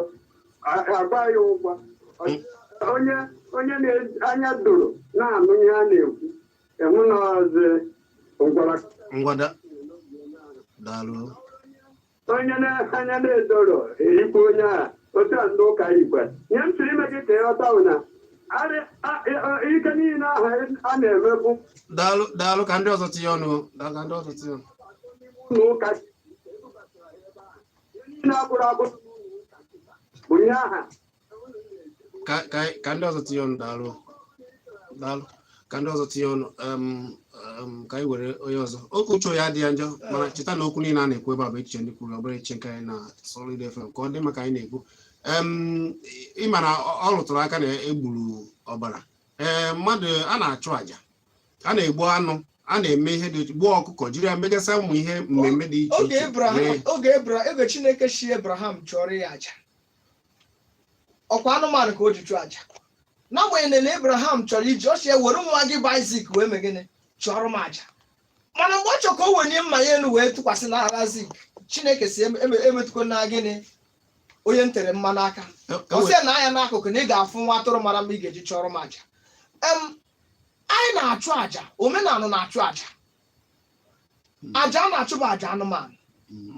agba ya ụgwọ. Onye anya doro na-anụ ihe a na-ekwu enwe na ọzi ngwara. Ngwada, daalụ. Onye na-anya na-edoro ikwu onye a otu a, ndị ụka igwe, ihe m chọrọ ime gị ka ịghọta bụ na ike niile ahụ a na-emebu Daalụ, daalụ. Ka ndị ọzọ tinye ọnụ. Daalụ, ka ndị ọzọ tinye ọnụ. N'ụka. niile agụrụ agụ bụ ihe aha. Ka ndị ọzọ tinye ọnụ. Daalụ, daalụ. Ka ndị ọzọ tinye ọnụ. Ka anyị were onye ọzọ. Uche ya adịghị njọ, mana cheta na okwu niile a na-ekwu ebe a bụ echiche ndị kwuru, ọ bụrụ echiche nke anyị na Solid FM ka ọ dị maka anyị na-ekwu. Ị ma na ọ rụtụrụ aka na egburu ọbara, ee, mmadụ, a na-achụ àjà, a na-egbu anụ, a na-eme ihe dị gbuo ọkụkọ, jiri ya megasị ụmụ ihe mmemme dị iche Oge iche. Abraham, oge Chineke shi Abraham chụọrọ ya aja, ọkwa anụmanụ ka o ji chụọ aja, n'agbanyeghị na Abraham chọrọ iji ọ sị ya were nwa gị bụ Isaac wee mee gịnị, chụọrọ m aja. Mana mgbe ọ chọrọ ka o wenye mma ya elu wee tụkwasị n'ala Isaac, Chineke si emetụkwa na gịnị, onye m tere mmanụ aka. Ọ sị ya na anya n'akụkụ na ị ga-afụ nwa atụrụ mara mma ị ga-eji chụọrọ m aja. Anyị na-achụ aja, omenala na-achụ aja, aja a na-achụ bụ aja anụmanụ.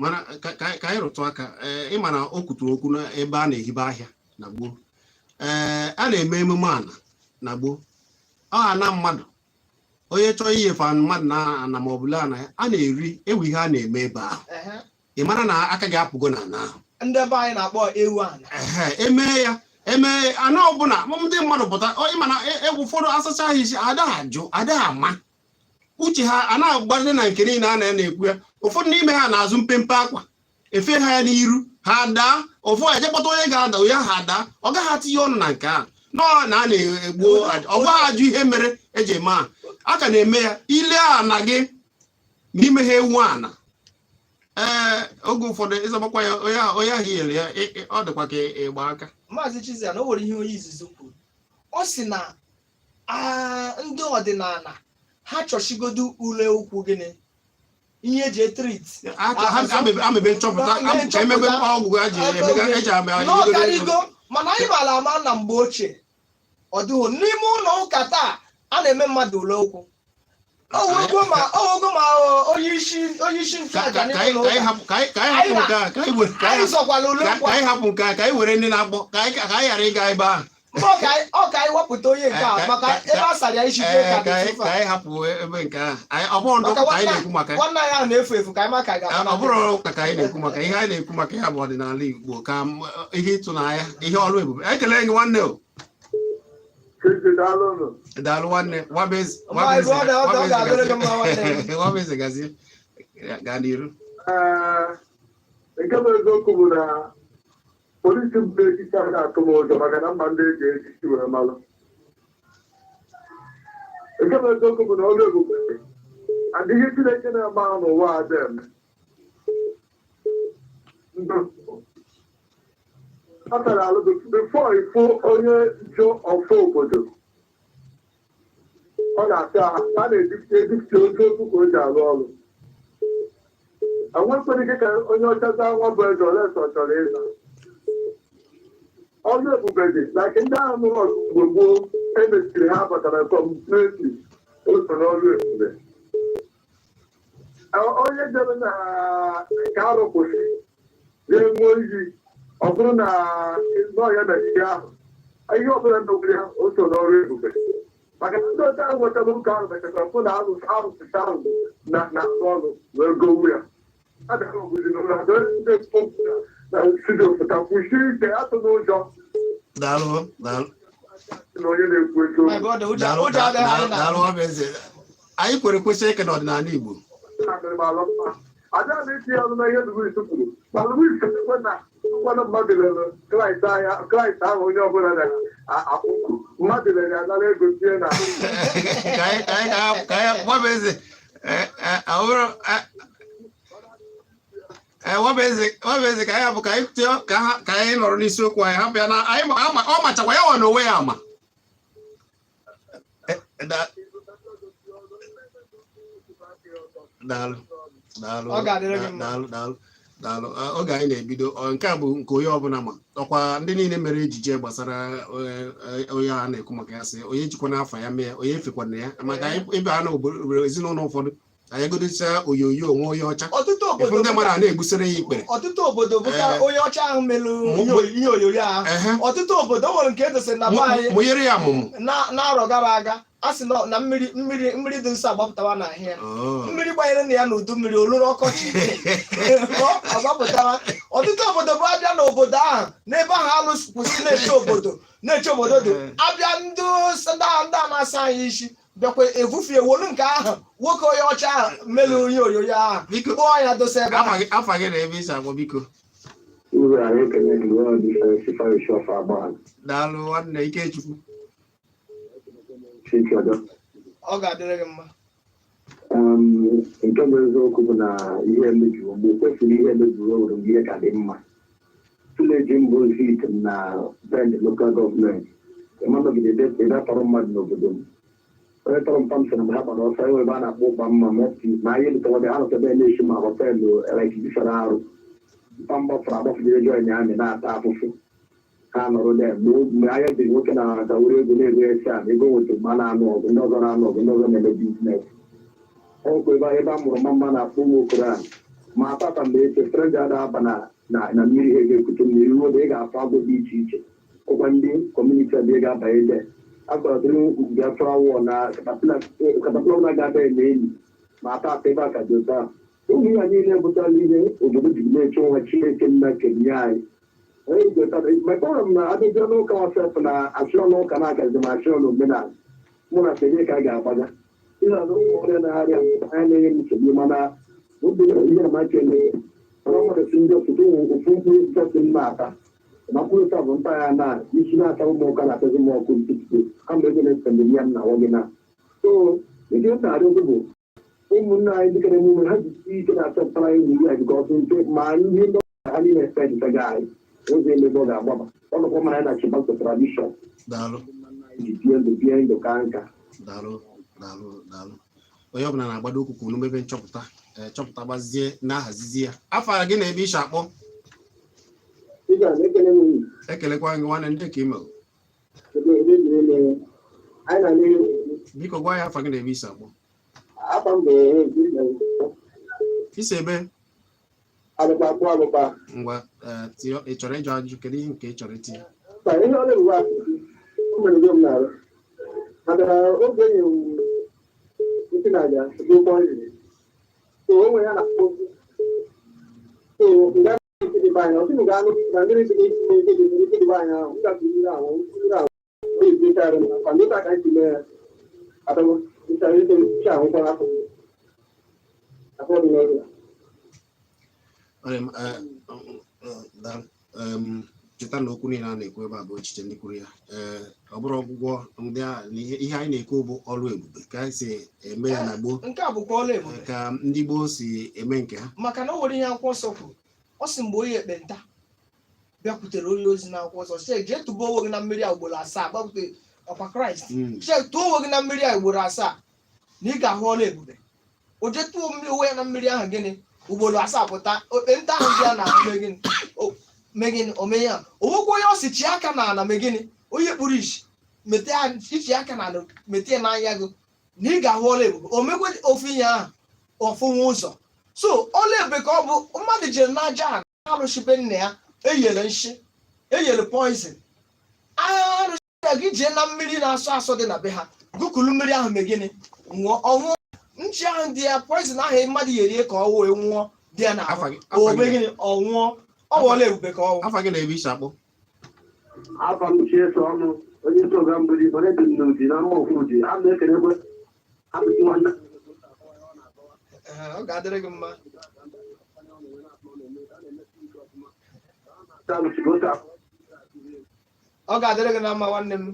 Mana ka anyị rụtụ aka, ee, ịma na o kwuturu okwu n'ebe a na-ehibe ahịa na gboo, ee, a na-eme emume ana na gboo, ọ ana mmadụ, onye chọọ inyefe mmadụ na ana ma ọ bụ lee ana ya, a na-eri ewu, ihe a na-eme ebe ahụ. Ị mara na aka gị apụgo na ana ahụ. Ndị be anyị na-akpọ ewu ana. Ehe, emee ya, emee ana ọbụla ndị mmadụ pụta. Ịma na egwu ụfọdụ asacha ha isi, ada ajụ, ada ama uche ha a na-agbazi na nke niile a na-ekwu ya. Ụfọdụ n'ime ha na-azụ mpempe akwa, efe ha ya n'iru, ha daa ụfụ, eje kpọta onye ga-ada onye ha daa, ọ gaghị atinye ọnụ na nke a nọọ na a na-egbu ọ gaghị ajụ ihe mere eji eme a. A ka na-eme ya, ile ana gị n'ime ha ewu ana. Ee, oge ụfọdụ ịzọbakwa ya onye ahụ yere ya, ọ dịkwa ka ịgba aka. Maazị Chizia, na o nwere ihe onye izizi kwuru, ọ sị na ndị ọdịnala ha chọchigodo ule ụkwụ gịnị, ihe eji etreat Amebe nchọpụta ka emebe ọgwụ a ji emega eji ame. N'ọkarigo, mana anyị maara ama na mgbe ochie ọ dịghị n'ime ụlọ ụka. Taa a na-eme mmadụ ule ụkwụ, owego ma onye isi nchụaja n'ime ụlọ ụka. Ka anyị hapụ nke a, ka anyị were ka Anyị anyị zọkwala ule ka ụkwụ. Ka anyị hapụ nke a, ka anyị were ndị na-akpọ, ka anyị ghara ịga ebe ahụ. Mgbe ọ ka anyị wepụta onye nke a maka ebe a sara ya isi jee Ee, ka ka dị anyị tufa. Ka anyị hapụ ebe nke ahụ. Ọ bụrụ ndị Maka ụka ka anyị na-ekwu maka ya. Nwanne anyị ahụ na-efu efu, ka anyị ma ka ga-ama. Ọ bụrụ ụka ka anyị na-ekwu maka ihe anyị na-ekwu maka ya bụ ọdịnala Igbo, ka ihe ịtụnanya, ihe ọrụ ebube. Ekele gị, nwanne o. Chizi, daalụnụ. Daalụ, nwanne. Nwabeze. My brother, ọ ga-adịrị gị mma, nwanne. Nwabeze, gazie, gaa n'iru. Ee, nke bụ eziokwu bụ na polisi bụ echichi ahụ na-atụ m ụjọ, maka na mma ndị eji echichi wee malụ. Nke bụ eziokwu bụ na ọrụ ebube adịghị Chineke na-eme ahụ n'ụwa a dị eme. Ndụ a tara alụ before ịfụ onye jụ ọfọ obodo, ọ na-asị ahụ a na-edipụta edipụta otu okwu ka o ji arụ ọrụ. Enwekwere ike ka onye ọcha zaa nwa bụ eze ole ọ chọrọ ịza. Ọrụ ebube dị like ndị ahụ nụrụ ọgụ mgbe gboo emechiri ha batara completely oso n'ọrụ ebube. Onye jere na nke arụ kwụsị jee ṅụọ iyi, ọ bụrụ na n'ọhịa mechiri ahụ, ihe ọbụla megburu ya, o so n'ọrụ ebube, maka na ndị ọcha ahụ nwetara ụka ahụ mechakwara fụ na arụsị ahụ na na-arụ ọrụ wee gowu ya. Abịara obodo n'ụlọ ndị na studio pụta kwụsie ike, atụ n'ụjọ. Daalụ, daalụ. Na onye na-ekwu eziokwu. My brother, ụjọ Daalụ. ụjọ adịghị anyị na Daalụ, Nwabeze. Anyị kwere kwesị ike n'ọdịnala Igbo. Ada na-eti ya ọnụ na ihe Louis kwuru, ma Louis ekwe na nkwado mmadụ lere Kraịst ahịa, Kraịst ahụ onye ọbụla na-akpụkwu mmadụ lere ya, nara ego tie na Ka anyị Nwabeze, ọ bụrụ, Nwabeze, ka anyị hapụ, ka anyị tụọ, ka anyị nọrọ n'isiokwu anyị, hapụ ya na anyị ọ machakwa ya nwa n'onwe ya ama. Daalụ, daalụ. Ọ ga-adịrị gị mma. Daalụ, daalụ, daalụ. Oge anyị na-ebido, nke a bụ nke onye ọbụla ma ọkwa ndị niile mere ejije gbasara onye a na-ekwu maka ya, sị onye jikwa n'afọ ya mee, onye efekwana ya, maka anyị ịba na obodo ezinụlọ ụfọdụ, anyị egodocha onyonyo onwe onye ọcha Ọtụtụ ịfụ obodo ndị mmadụ a na-egbusere ya ikpere. Ọtụtụ obodo bụ ka onye ọcha ahụ melụ ihe onyonyo ahụ. Ehe. Ọtụtụ obodo, o nwere nke edosiri na be anyị Mụnyere ya amụmụ. N'arọ gara aga. A sị na mmiri mmiri mmiri dị nsọ agbapụtawa n'ahịa ya. Oh. Mmiri gbanyere na ya n'udu mmiri oluru ọkọchị, ọ agbapụtara. Ọtụtụ obodo bụ abịa n'obodo ahụ, n'ebe ahụ alụsị kwụsị na-eche obodo, na-eche obodo dị. Abịa ndị ndị a na-asa anyị isi bịakwa evufie wolu nke ahụ nwoke onye ọcha ahụ melu ihe onyonyo ahụ. Biko. Kpụọ ya dosa ebe ahụ. Afa gị na ebe i si akpọ, biko. Uru anyị ekele gị ọ dị sifa ọfa agba. Daalụ, nwanne Ikechukwu. Chichiọdọ. Ọ ga-adịrị gị mma. Nke bụ eziokwu bụ na ihe emebiwo mgbe o kwesịrị, ihe emebiwo nwere mgbe ihe ka dị mma. Village mbụ Item na Bende Local Government ịmanọgide ebe tọrọ mmadụ n'obodo m, onye tọrọ mpa m sịrị mgbe ha gbara ọsọ enwe ebe a na-akpọ ụkpa mma ma anyị lụtawadị ha nọtebe na-esi ma hotel like arụ mpa m gbafuru agbafugide join amị na-ata afụfụ ha nọrọ dị mgbe anya dị nwoke na-agawere ego na-ego esi a ego nweta ma na-anụ ọgụ, ndị ọzọ na-anụ ọgụ, ndị ọzọ na-eme business. Ọkwa ebe a mụrụ mma na-akpọ ụmụ okoro ahụ ma tata mgbe eche stranger ada aba na mmiri ha ga-ekute mmiri ruo ebe ị ga-afụ agwọ dị iche iche. Ọkwa ndị community abịa ga-abanye ebe akwaratịrị Biafra War na caterpillar ọbụla ga-aba eme enyi ma tata ebe a ka dị otu ahụ. Ụmụ ya niile bụtara ihe obodo ji na-eche onwe Chineke nna kenye anyị mekpọrọ m na adịjọ n'ụka wasef na achịọ n'ụka na-agazi ma achịọ n'omenala mụ na kenye ka a ga-agbaga ihe na ụmụ ọrịa na-arịa anya na-enye m nsogbu, mana obi ihe na maka eme mana ọ nwere ndị ọtụtụ ofu mkpụrụ osisi m na-ata ma mkpụrụ osisi bụ nta ya na isi na-ata ụmụ ụka na-atazi m ọkụ ntụtụ kama ego na-esende ya m na-awọ gị na so ike m na-arịọ bụ ụmụnne anyị dịka emume ha ji ike na-achọpụtara anyị ihe ya bikọ nke ma ndị ndị ha niile efedịtaga anyị ụzọ emebe ọ ga-agbaba ọnụkwa mara anyị na chịbakọ tradition. Daalụ. Ji bie ndụ, bie ndụ ka nka. Daalụ, daalụ, daalụ. Onye ọbụla na-agbado okwu kwuru mebe nchọpụta, ee, chọpụta gbazie na-ahazizi ya. Afa gị na ebe ishi akpọ? Ịga na-ekele m unu. Ekelekwa gị, nwanne. Ndị ka email. Ebe ebe ebe anyị na n'ihu. Biko gwa ya afa gị na ebe isi akpọ. Afa m bụ Isi ebe? Alụkpa akpụ alụkpa. Ngwa, ee, ị chọrọ ịjụ ajụjụ? Kedu ihe nke ị chọrọ itinye? Mba, ihe ọ na-ewu asụsụ o mere m na-arụ maka na oge enyi m ntị na-aja bụ poison, so o nwere ya na-akpọ so nga ntị dị be anyị ọtụtụ ga-anụ na mmiri dị n'isi ike dị n'ike dị be anyị ahụ ngafe mmiri ahụ mmiri ahụ na-ebi karị na kwa ndị ka anyị mee ya atago nchara ike nche ahụkwa n'afọ afọ dị n'oge. Ọ dị m, daalụ. Cheta na okwu niile a na-ekwu ebe a bụ echiche ndị kwuru ya. Ee, ọ bụrụ ọgwụgwọ ndị a na ihe anyị na-ekwu bụ ọrụ ebube ka anyị si eme ya na gboo. Nke a bụkwa ọrụ ebube. Ka ndị gboo si eme nke ha. Maka na o nwere ihe akwụkwọ nsọ kwuru. Ọ sị mgbe onye ekpenta bịakwutere onye ozi n'akwụkwọ nsọ, sị jee tụba onwe gị na mmiri a ugboro asaa. Gbakwute ọkwa Kraịst. Sị tụọ onwe gị na mmiri a ugboro asaa na ị ga-ahụ ọrụ ebube. O jee tụọ mmiri onwe ya na mmiri ahụ gịnị ugboro asaa, pụta, ekpenta ahụ dị ya na ahụ mee gịnị? Mee gịnị? O mee ya o nwekwa onye ọ si chi aka na ala mee gịnị? Onye kpuru isi mete ya ichi aka na ala mete ya n'anya gị na ị ga-ahụ ọrụ ebube. O mekwe ofu ihe ahụ ọfụnwa ụzọ. So ọrụ ebube ka ọ bụ mmadụ jere n'aja a alụshibe nna ya eyere nshi, eyere poison arụsị ya gị jee na mmiri na-asọ asọ dị na be ha gụkulu mmiri ahụ mee gịnị? Ṅụọ. Ọṅụọ nchi ahụ dị ya, poison ahụ mmadụ yerie ka ọ wee nwụọ dị ya n'ahụ. Afa gị o afa mee gị gịnị? Ọ nwụọ. Ọ bụ ọrụ ebube ka ọ wụ. Afa gị na ebe isi akpọ? Afa m Chieso ọnụ onye isi ọga mgbidi onye dị n'Udi na mma ofu Udi a na-ekelekwe apịtị nwanne. Ee, ọ ga-adịrị gị mma. Alụsị ka otu Ọ ga-adịrị gị na mma, nwanne m.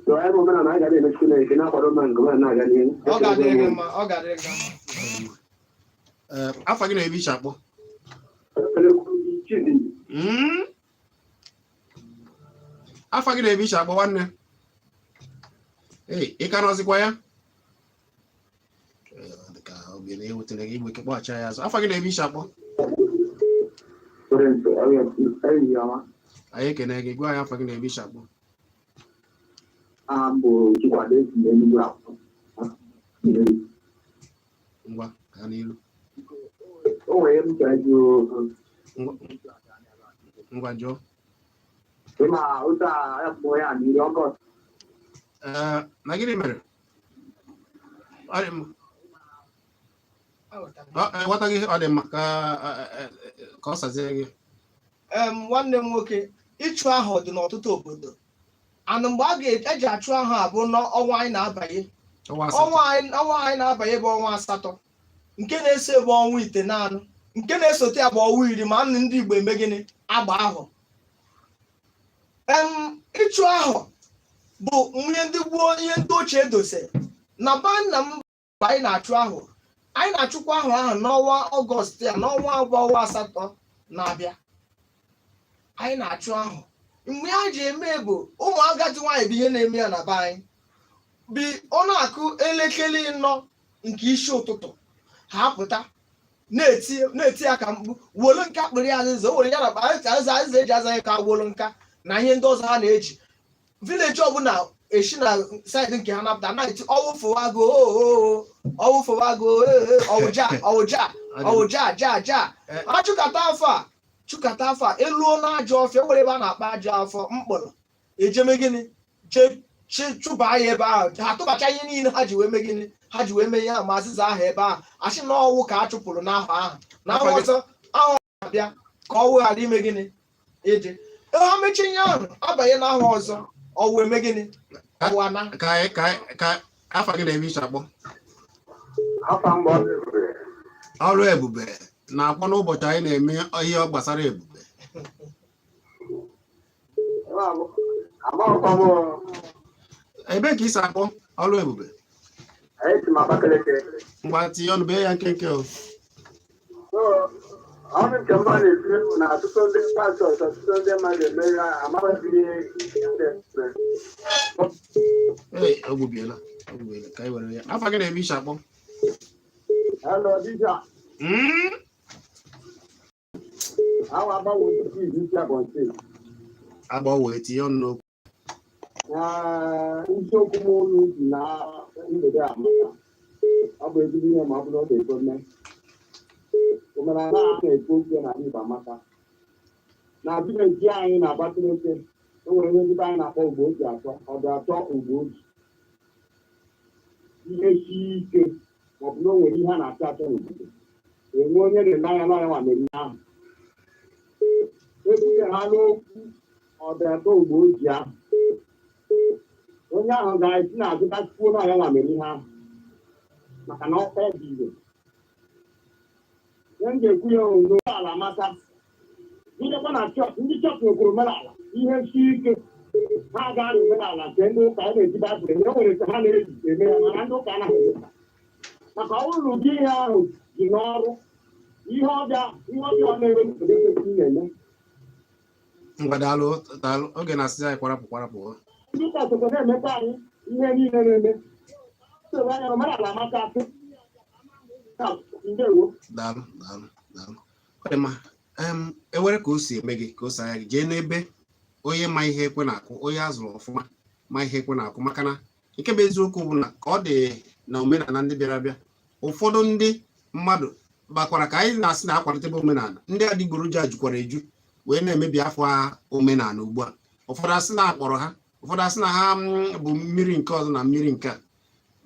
So anyị bụ omenala anyị ga na-eme Chineke na-akwado mma nke ọma na-aga n'ihu. Ọ ga-adịrị gị mma, ọ ga-adịrị gị na mma. Ee, afa gị na ebe isi akpọ? Chidi. Afa gị na ebe isi akpọ, nwanne? Ee, ị ka nọzikwa ya? Ee, ọ dị ka obi na-ewetara gị igwe kpọghachi ya azụ. Afa gị na ebe isi akpọ? Enyi ọma. Anyị ekene gị. Gwa anyị afa gị na ebe isi akpọ. Aha m bụ Chikwado, esi m Enugu akpọ. Ngwa, gaa n'ilu. O nwere ihe m chọrọ ịjụ. Ngwa, ngwa, jụọ. Ịma otu a akpọ ya n'iri Ọgọst. Ee, na gịnị mere? Ọ dị mma. Aghọtara m. Ghọtaghị. Ọ dị mma ka ka ọ sazie gị. Nwanne m nwoke, ịchụ ahụ dị n'ọtụtụ obodo anụ. Mgbe a ga-eji achụ ahụ abụ n'ọnwa anyị na-abanye. Ọnwa 8. Ọnwa anyị na-abanye bụ ọnwa 8, nke na-eso bụ ọnwa 9, nke na-esote ya bụ ọnwa 10. Ma anụ ndị Igbo eme gịnị? Agba ahụ. Ịchụ ahụ bụ ihe ndị gboo, ihe ndị ochie dosere na ba nna m. Mgbe anyị na-achụ ahụ, anyị na-achụkwa ahụ ahụ n'ọnwa Ọgọst ya, n'ọnwa abụọ, ọnwa 8 na-abịa, anyị na-achụ ahụ. Mgbe ha ji eme bụ ụmụ agadi nwaanyị bụ ihe na-eme ya na be anyị. Bi ọ na-akụ elekere 4 nke isi ụtụtụ, ha pụta na-eti na-eti ya ka mkpu, wolu nka kpịrị ya azịza, o were ya na azịza, azịza eji aza ya ka wolu nka na ihe ndị ọzọ ha na-eji. Village ọbụla esi na side nke ha napụta na-eti ọwụfụwago, ọwụfụwago, ọwụja, ọwụja, ọwụja, ja ja. Achụkata afọ a, chụkata afọ a, eluo n'ajọ ọfịa, nwere ebe a na-akpọ ajọ afọ mkpọrọ, ejeme gịnị? Jee chụba ya ebe ahụ. Ha tụbacha ihe niile ha ji wee mee gịnị, ha ji wee mee ihe ahụ, ma azịza ahụ ebe ahụ, asị na ọwụ ka a chụpụrụ n'ahụ ahụ na ahụ ọzọ ahụ abịa ka ọwụ ghara ime gịnị, ịdị ha mechie ihe ahụ, abanye n'ahụ ọzọ, ọwụ eme gịnị, ọwụ ana. Ka afa gị na-eme iche akpọ? Afa mbụ, Ọrụ Ebube. Ọrụ Ebube na-akpọ n'ụbọchị anyị na-eme ihe gbasara ebube. Amaghịkwa m. Ebee ka isi akpọ, Ọrụ Ebube? Esi m Abakaliki. Ngwa, tinye ọnụ, bee ya nkenke o. So, ọrụ nke mba na-etinye bụ na ọtụtụ ndị pastors, ọtụtụ ndị mmadụ eme ya amaghịzi ihe na-eme. Ee, o gbubiela, o gbubiela. Ka anyị were ya. Afa gị na-eme iche akpọ? Hello, dibịa. Awa agbanwe tupu izu isi Ebonyi Steeti. Agba wee tinye ọnụ n'okwu. Ee, isiokwu m olu ji na mgbede a maka ọ bụ ezigbo ihe ma ọ bụrụ na ọ ga-ekwe mee. Omenala a na-ekwu okwu ya n'ala Igbo amaka. Na village anyị na Abakaliki, e nwere ihe ndị be anyị na-akpọ ugbo oji atọ, ọ dị atọ ugbo oji. Ihe sie ike maọbụ na o nwere ihe a na-achọ achọ n'obodo, enwe onye na-ele anya n'ọnya nwa mere ihe ahụ. Ekwughị ha n'okwu ọ dị atọ ugbo oji ahụ, onye ahụ ga-esi n'azụ gakwuo n'ọnya nwa mere ihe ahụ, maka na ọ dị ire. Ihe m ga-ekwu ya bụ na omenala amaka. Ndekwa na chọọchị, ndị chọọchị nwekwara omenala. Ihe sie ike, ha gaa na omenala nke ndị ụka a na-eji Baịbụl eme. E nwere nke ha na-eji eme ya, mana ndị ụka anaghị eme ya. Maka ọ bụrụ na ụdị ihe ahụ dị n'ọrụ, ihe ọbịa na-eme n'obodo ekwesịghị na-eme. Ngwa, daalụ, daalụ. Oge na-asịzi anyị kwarapụ kwarapụ. Ndị ụka sokwa na-emekwa anyị ihe niile na-eme. Soro anya, omenala amaka asị. Ndewo. Daalụ, daalụ, daalụ. Ọ dị mma. Ewere ka o si eme gị, ka o si anya gị, jee n'ebe onye ma ihe ekwe na-akụ, onye a zụrụ ọfụma ma ihe ekwe na-akụ, maka na nke bụ eziokwu bụ na ka ọ dị na omenala ndị bịara abịa, ụfọdụ ndị mmadụ bakwara ka anyị na-asị na akwalitebe omenala, ndị adịgboroja jukwara eju wee na-emebi afọ omenala ugbu a. Ụfọdụ asị na akpọrọ ha, ụfọdụ asị na ha bụ mmiri nke ọzọ na mmiri nke a.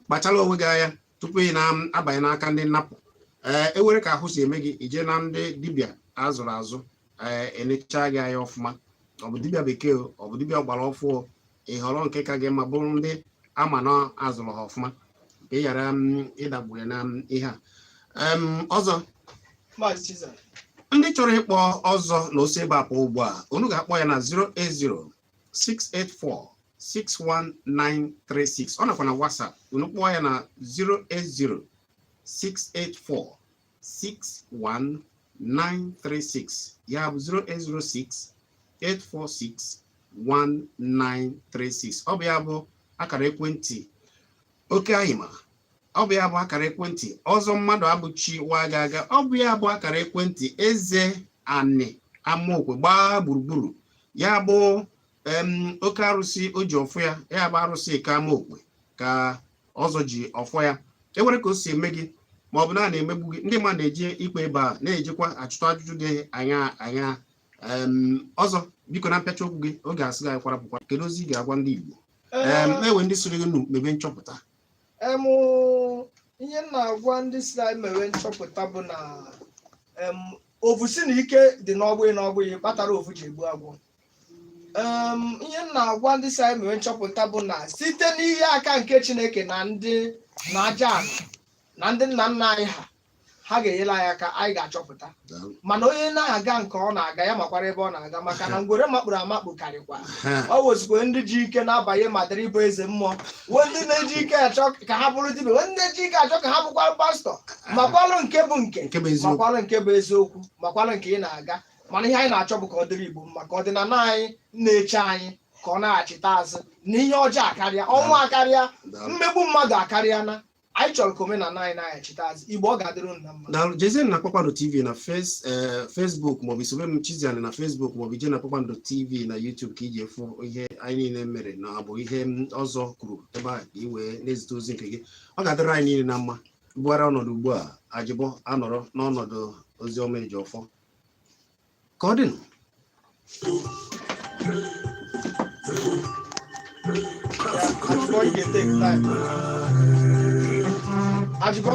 Kpachara onwe gị anya tupu ị na-abanye n'aka ndị nnapụ. Ee, ewere ka ahụ si eme gị, ije na ndị dibịa azụrụ azụ, ee, elechaa gị anya ọfụma. Ọ bụ dibịa bekee o, ọ bụ dibịa ọgbara ọfụ, ị họrọ nke ka gị mma, bụrụ ndị ama na azụrụ ha ọfụma, ka ị ghara ịdagbu ya na ihe a. Ọzọ. Maazị Chiza. Ndị chọrọ ịkpọ ọzọ na ose ebe apụ ugbu a, unu ga-akpọ ya na 080 684 61936. Ọ nakwa na WhatsApp, unu kpọọ ya na 080 684 61936, ya bụ 0806 846 1936. Ọ bụ ya bụ akara ekwentị oke anyị ma ọ bụ ya bụ akara ekwentị ọzọ mmadụ abụchi waga aga. Ọ bụ ya bụ akara ekwentị eze anị amaokwe gbaa gburugburu, ya bụ oke arụsị o ji ọfọ ya, ya bụ arụsị eke amaokwe ka ọzọ ji ọfọ ya. Ewere ka o si eme gị, ma ọ bụ na a na-emegbu gị, ndị mmadụ na-eje ikpe ebe a, na-ejekwa achụtụ ajụjụ dị anya anya. Ọzọ. Biko, na mpịacha okwu gị, oge asị gị anyị kwarapụkwa, kedu ozi ị ga-agwa ndị Igbo? Ewe ndị soro gị nụ mebe nchọpụta. Ihe m na-agwa ndị si anyị mewe nchọpụta bụ na ovu si na ike dị n'ọgbụ n'ọgbụ ya kpatara ovu ji egbu agwọ. Ihe m na-agwa ndị si anyị mewe nchọpụta bụ na site n'ihe aka nke Chineke na ndị na aja ala na ndị nna nna anyị, ha ga-enyere anyị aka, anyị ga-achọpụta. Daalụ. Mana onye na-aga nke ọ na-aga, ya makwara ebe ọ na-aga, maka na ngwere makpuru amakpu karịkwa. Ọ wezikwa ndị ji ike na-abanye ma dịrị ịbụ eze mmụọ, wee ndị na-eji ike achọ ka ha bụrụ dibịa, wee ndị na-eji ike achọ ka ha bụkwa pastọ. Makwalụ nke bụ nke nke bụ eziokwu. Makwalụ nke bụ eziokwu, makwalụ nke ị na-aga. Mana ihe anyị na-achọ bụ ka ọ dịrị Igbo mma, ka ọdịnala anyị na-eche anyị ka ọ na-achịta azụ na ihe ọjọọ akarịa, ọnwụ akarịa, Daalụ. mmegbu mmadụ akarịa. Na anyị chọrọ ka omenala anyị na-achịta azụ. Igbo, ọ ga-adịrị unu na mma. Daalụ. Jezie na Kpakpando TV na Facebook, maọbụ isobe m Chiziani na Facebook, maọbụ ije na Kpakpando TV na YouTube ka iji efu ihe anyị niile mere na abụ ihe m ọzọ kwuru ebe a, ka ị wee na-ezite ozi nke gị. Ọ ga-adịrị anyị niile na mma. Bugharịa ọnọdụ ugbu a, Ajịbọ anọrọ n'ọnọdụ Oziọma Ejiofor. Ka ọ dịnụ. Ajụbọ, ị ga-etake time. Ajụbọ.